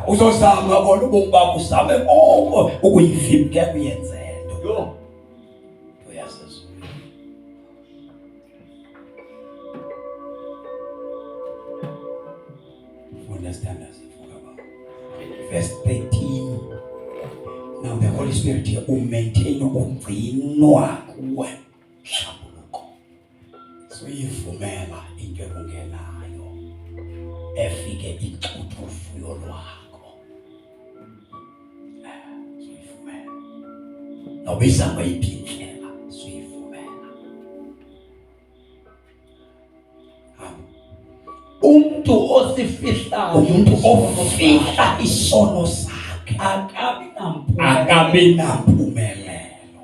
Uzozama kona ubomi bakho uzame oko ukuyivimba ngeke uyenze nto. Yho. Nto yasezulwini. Funda sithandaze vuka baba. Verse 13. Now the Holy Spirit here umaintain ugcinwa kuwe hlambuluko. Suyivumela into ekungenayo efike ixuthe uvuyo lwakho. Suyivumela. Noba iza ngayiphi indlela suyivumela. Umntu osifihlayo, Umuntu ofihla isono sakhe akabi nampumelelo. akabi nampumelelo.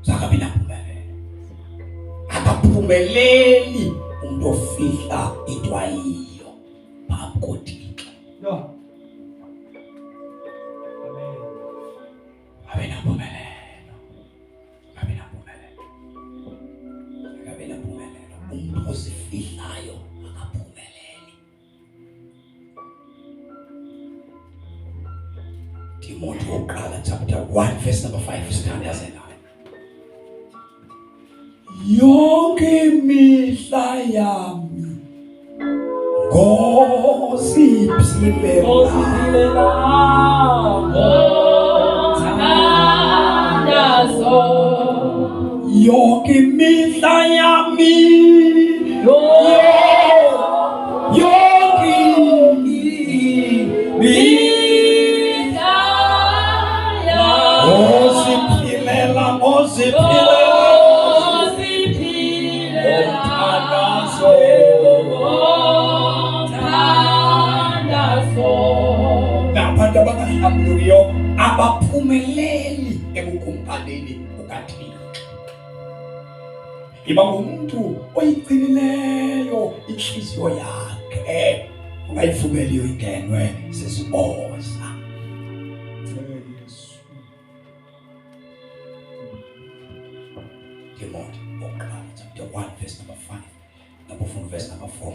Akabi nampumelelo. Akaphumeleli umuntu ofihla into ayiyo phambi koThixo. Yho. Amen. Abe nampumelelo. Abe nampumelelo. Akabe nampumelelo. Umuntu ozifihlayo akaphumeleli. Timothy wokuqala chapter 1 verse number 5 sithandaze naye. Yonke imihla yami ngosiphilela yonke imihla yami yonke imihla ngosiphilela ngosiphilela ngomthandazo. Nabantu abangahlambulukiyo abaphumeleli ebukumkanini bukaThixo. Iba ngumntu oyigcinileyo inhliziyo yakhe ungayivumeliyo ingenwe sisiboza. Yesu. Timothy wokuqala chapter 1 verse number 5 nabufuna verse number 4.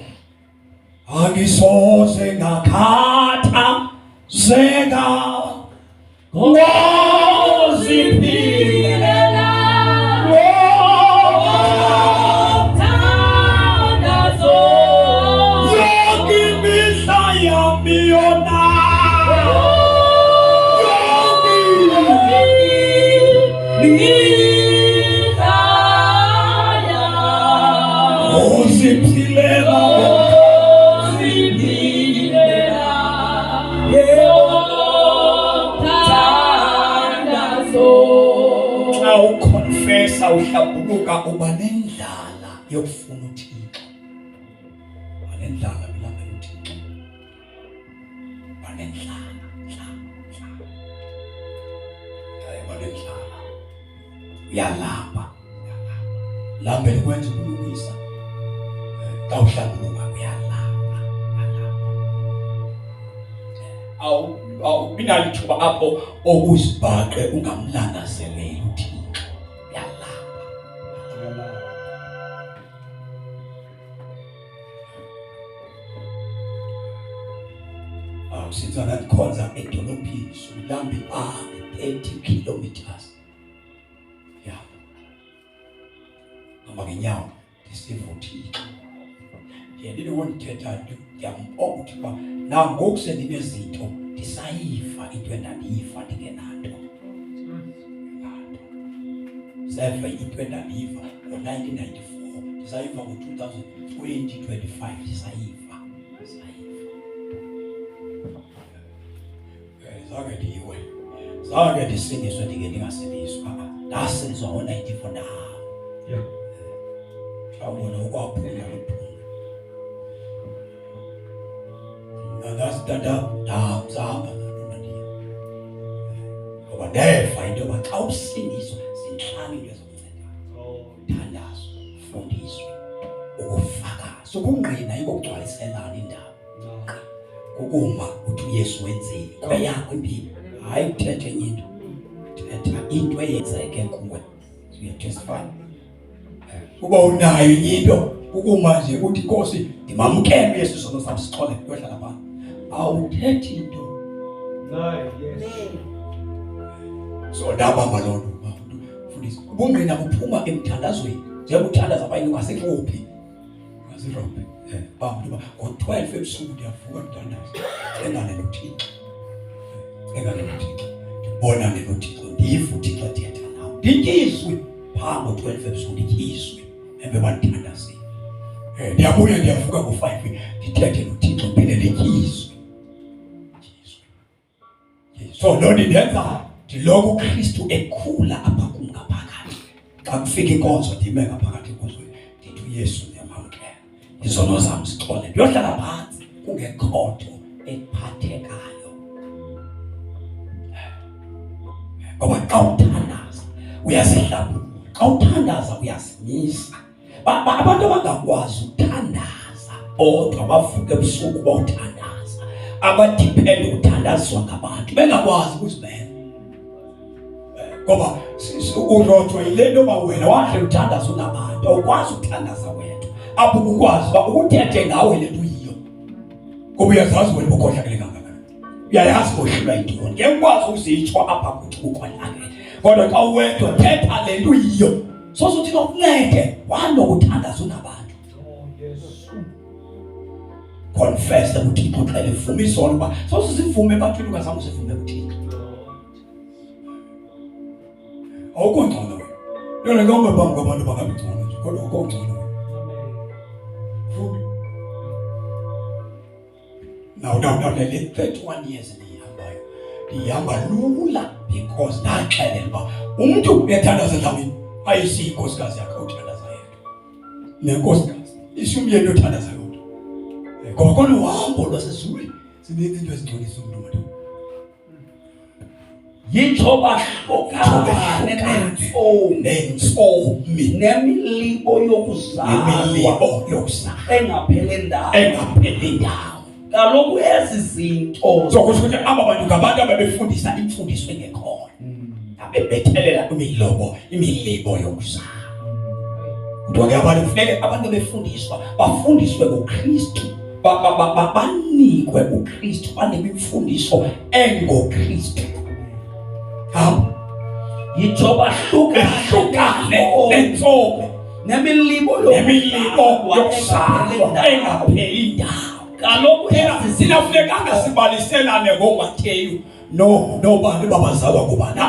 Angisoze ngakhathazeka ngoziphilela yonke imihla yami yona yonke ngoziphilela xa uconfessa uhlambuluka uba nendlala yokufuna uThixo. Uba nendlala bilambela uThixo. Uba nendlala, ndlala, ndlala. Hayi, uba nendlala. Uyalamba, uyalamba. Lambela ukwenza ubulungisa. Xa uhlambuluka uyalamba, uyalamba. Awubi nalo ithuba apho okuzibhaqe ungamlangazeleli uThixo. Uyalamba. Awusitsana ndikhonza edolophini sulamba ibanga 30 kilometers. Yeah. Hamba ngenyawo ndisiva uThixo. Ndiye ndiloko ndithetha ndiyambonga uThixo uba nangoku sendinezinto ndisayiva into endandiyiva ndingenanto. Ngenanto. Seva into endandiyiva ngo-1994. Ndisayiva ngo-2025 ndisayiva. Zange ndiwe. Zange ndisindiswe ndike ndingasindiswa. Ndasindiswa ngo-94 ndahamba. Yeah. Mhlawumbi nokwaphula liphunga. Ndazama ngoba ndeva into yoba xa usindiswa zintlanu into ezokunceda. Thandazo, fundiswe, ukufakaza, ukungqina ikugcwaliselana indaba. Kukuma uthi uYesu wenzeni kweyakho impilo, hayi ukuthetha enye into. Thetha into eyenzeke kuwe. Uyatestify. Uba unayo enye into ukuma nje uthi Nkosi ndimamkele uYesu isono sam sixole kuyohlala phaa. Awuthethi into. Yes. So ndabamba loo nto uba umntu mfundisi ubungqina buphuma emthandazweni njengoba uthandaza abanye ungasirobhi. Ungasirobhi. Uba umntu uba ngo-12 ebusuku ndiyavuka ndithandaza. Cengane noThixo. Cengane noThixo. Ndibonane noThixo. Ndive uThixo ethetha nam. Ndityiswe phaa ngo-12 ebusuku ndityiswe. Emva bandithandazile. Ndiyabuya ndiyavuka ngo-5 ndithethe noThixo ndiphinde ndityiswe. So loo nto indenza ndiloko uKristu ekhula apha kum ngaphakathi. Xa kufika inkonzo ndime ngaphakathi enkonzweni ndithi uYesu ndiyamamkela, izono zam zixole, ndiyohlala phantsi kungekho nto ephathekayo. Ngoba xa uthandaza uyazihlambulula, xa uthandaza uyazimisa. Abantu abangakwazi ukuthandaza bodwa bavuke ebusuku bawuthandaza, abadiphende ukuthandazwa ngabantu bengakwazi ukuzimela. Ngoba urojwa yile nto yoba wena wahle uthandaza unabantu, awukwazi ukuthandaza wedwa. Apho ukukwazi uba ukuthethe ngawe le nto uyiyo, ngoba uyazazi wena ubukhohlakele kangakanani, uyayazi kohlulwa yintoni, ngeke ukwazi uzitsho apha kuthi ukhohlakele. Kodwa xa uwedwa thetha le nto uyiyo, soze uthi nokuncede wanokuthandaza unabantu. Confess kuThixo, uxele vume isono uba soze sivume ebantwini ungazange usivume kuThixo. Awukho ngcono wena. Yona ngoma phambi kwabantu bangabi ngcono nje, kodwa awukho ngcono wena. Fundi. Now, le 31 years ndiyihambayo. Ndihamba lula because ndaxelela uba umntu uyathandaza endaweni ayisiyo inkosikazi yakhe uthandaza yedwa. Nenkosikazi isumyeni othandaza yodwa. Ngoba kolu hambo lwasezulwini zininzi into ezingcolisa umntu madoda. Yitsho bahlukane nentsomi nemilibo yokuzalwa engapheli ndawo. Kaloku ezi zinto so kusho ukuthi aba bantu ngabantu ababefundisa imfundiso engekhoyo, abebethelela imilibo yokuzalwa. Kuthiwa ke abantu kufuneke abantu befundiswa bafundiswe ngoKristu, banikwe uKristu, banikwe imfundiso engoKristu. Hamba. Yitsho bahlukane nentsomi nemilibo yokuzalwa engapheli ndawo. Kaloku sinafunekanga sibaliselane ngoMateyu nobani babazalwa ngubani.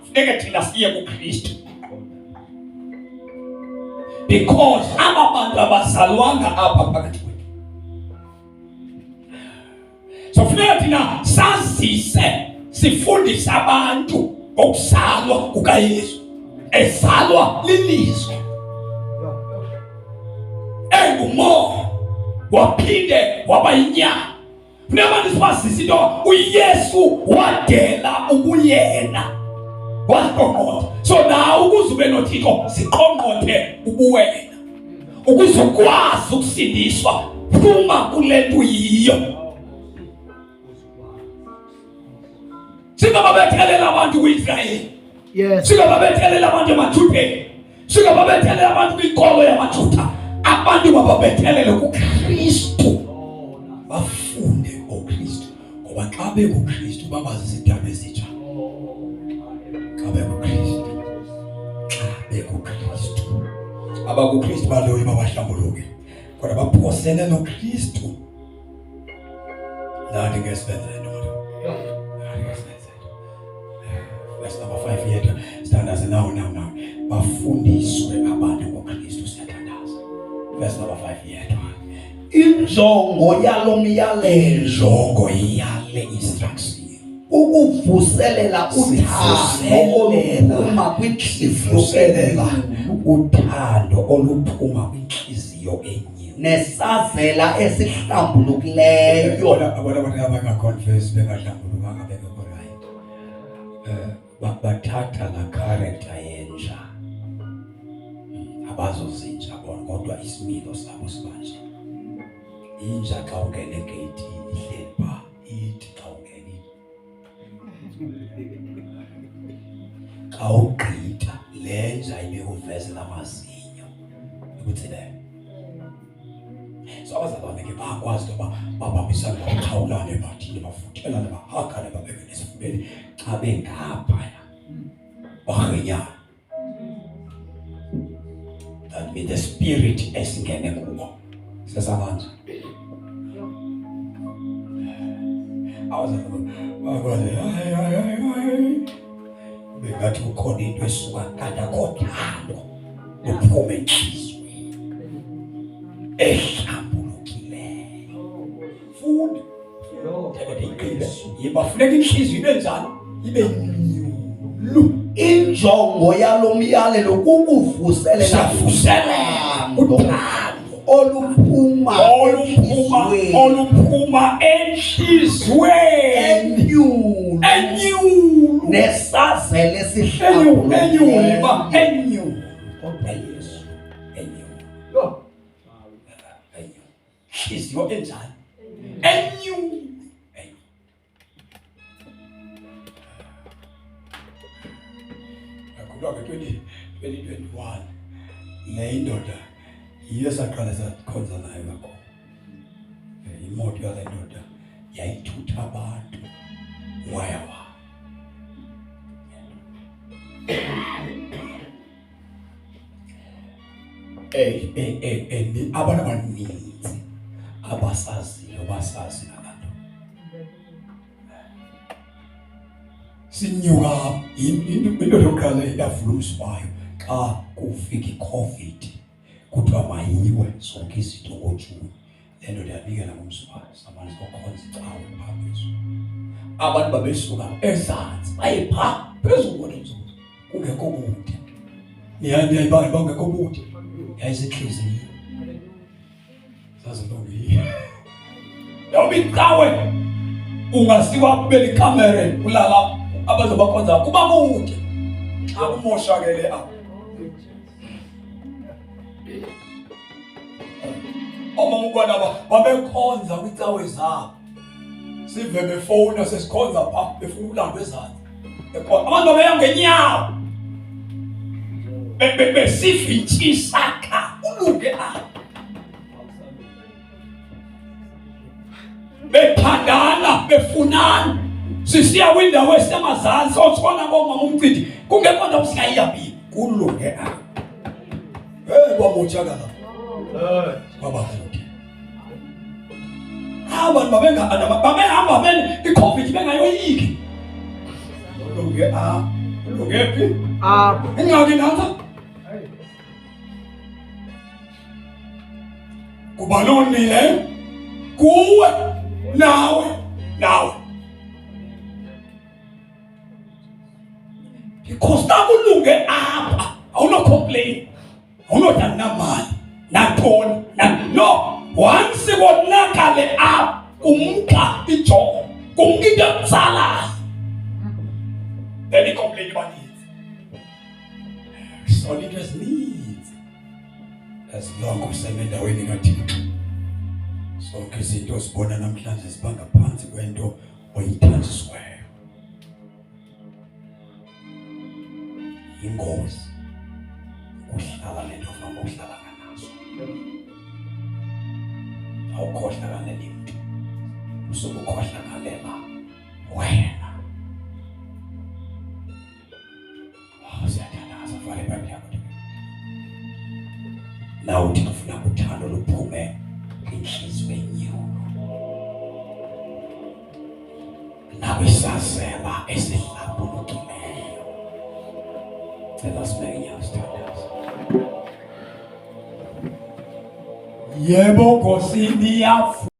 Funeke thina siye kuKristu. Because aba bantu abazalwanga apha phakathi kwethu. So funeka thina sazise, sifundise abantu ngokuzalwa kukaYesu. Ezalwa lilizwi. Engumoya waphinde waba yinyama. Funeka abantu sibazise into uYesu wadela ubuyena. Waziqongqotha. So nawe ukuze ube noThixo ziqongqothe ubuwena. Ukuze ukwazi ukusindiswa phuma kule nto uyiyo. Singababethelela abantu kuIsrayeli. Yes. Singababethelela abantu emaJudeni. Singababethelela abantu kwinkolo yamaJuda. Abantu bababethelele kuKristu. Bafunde ngoKristu. Ngoba xa bekuKristu babazi izindaba ezitsha. Xa bekuKristu. Xa bekuKristu. AbakuKristu baloyi babahlambuluke. Kodwa baphosene noKristu. Nathi ke sibenze nto. Nathi ke sibenze nto. Verse number 5 yethu sithandaze nawo. Bafundiswe abantu ngoKristu, siyathandaza. Verse number 5 yedwa. Injongo yalo myalezo Injongo yale instruction ukuvuselela uthando oluphuma kwinhliziyo sivuselela uthando oluphuma kwinhliziyo enyulu nesazela esihlambulukileyo. Yabona abantu abangaconfess bengahlambulukanga bengekho right. Bathatha la character yenja. Abazozinja bona kodwa isimilo sabo sibanje. Inja xa ungena egeyithini ihleli pha, ithi xa ungena xa ugqitha le nja ibikuvezela amazinyo ikutsileyo. So abazalwane ke bayakwazi into yoba babambisane, baxhawulane, bathini, bavuthelane, bahagane, babeke nesifubeni xa bengaphaya barhenyana. That means the spirit esingene kubo sesabanje. Abazalwane bakwazi hayi hayi hayi bengathi kukhona into esuka kanti akho thando luphuma enhliziyweni ehlambulukileyo. Funda ndikade igqibe bafuneka inhliziyo ibe njani, ibe nyulu. Injongo yalo myalelo kukuvuselela Siyavuselela uthando oluphuma oluphuma enhliziyweni enyulu enyulu nesazela enyulu enyulu ba esihlambulukileyo. enyulu kodwa Yesu enyulu enyulu hliziyo enjani enyulu. Yakhulwa nge-2021 le indoda yiyo esaqala sakhonza nayo kakhulu. Imoto yale ndoda yayithutha abantu waya wa. Abantu abaninzi abasaziyo basazi ngabantu. Sinyuka into yokuqala yavula umzi wayo xa kufika iCovid, kuthiwa mayiwe zonke izinto ngoJuni. Le ndoda yanikela ngomzi wayo, samane sokhonza icawe phaa phezulu. Abantu babesuka ezantsi baye phaa phezulu kodwa emzulu kungekho kude. Niyayibanga uba kungekho kude, yayisentliziyo zazilungile. Yawuba icawe ungasiwa kube likamere kulala abazobakhonza kuba kude xa kumoshakele apho. Oomama ukubana babekhonza kwiicawe zabo, sive befowuna sesikhonza phaa befuna ukulanda ezantsi. Abantu babeya ngenyawo besiva intshisaka ulunge apho, bethandana befunana, sisiya kwindawo esemazantsi otshona koomama umcidi kungekho ndawo singayiyaphi kulunge apho. Hey, kwamoshakala kwaba kude. Abantu babehamba bene iCovid bengayoyiki. Ulunge a, ulunge phi? Apho. Ingxaki nantsa. Kuba nonile kuwe nawe nawe. Because xa kulunge apha awunocomplain, awunodani namali nantoni no. Once konakale apha kumka ijongo, kumka into ekutsalayo, then icomplain iba ninzi. Sona into ezininzi as long usemendaweni kaThixo. Zonke izinto ozibona namhlanje ziba ngaphantsi kwento oyithanjisiweyo. Yingozi ukuhlala nento ofana ukuhlala nazo. Awukhohlakaleli mntu, usuke ukhohlakalela wena. Oh, siyathandaza, vala iBhayibhile yakho. Nawe uthi ufuna uthando luphume kwinhliziyo enyulu nakwisazela esihlambulukileyo. Cela sibeke inyawo sithandaze. Yebo Nkosi, ndiyavuma.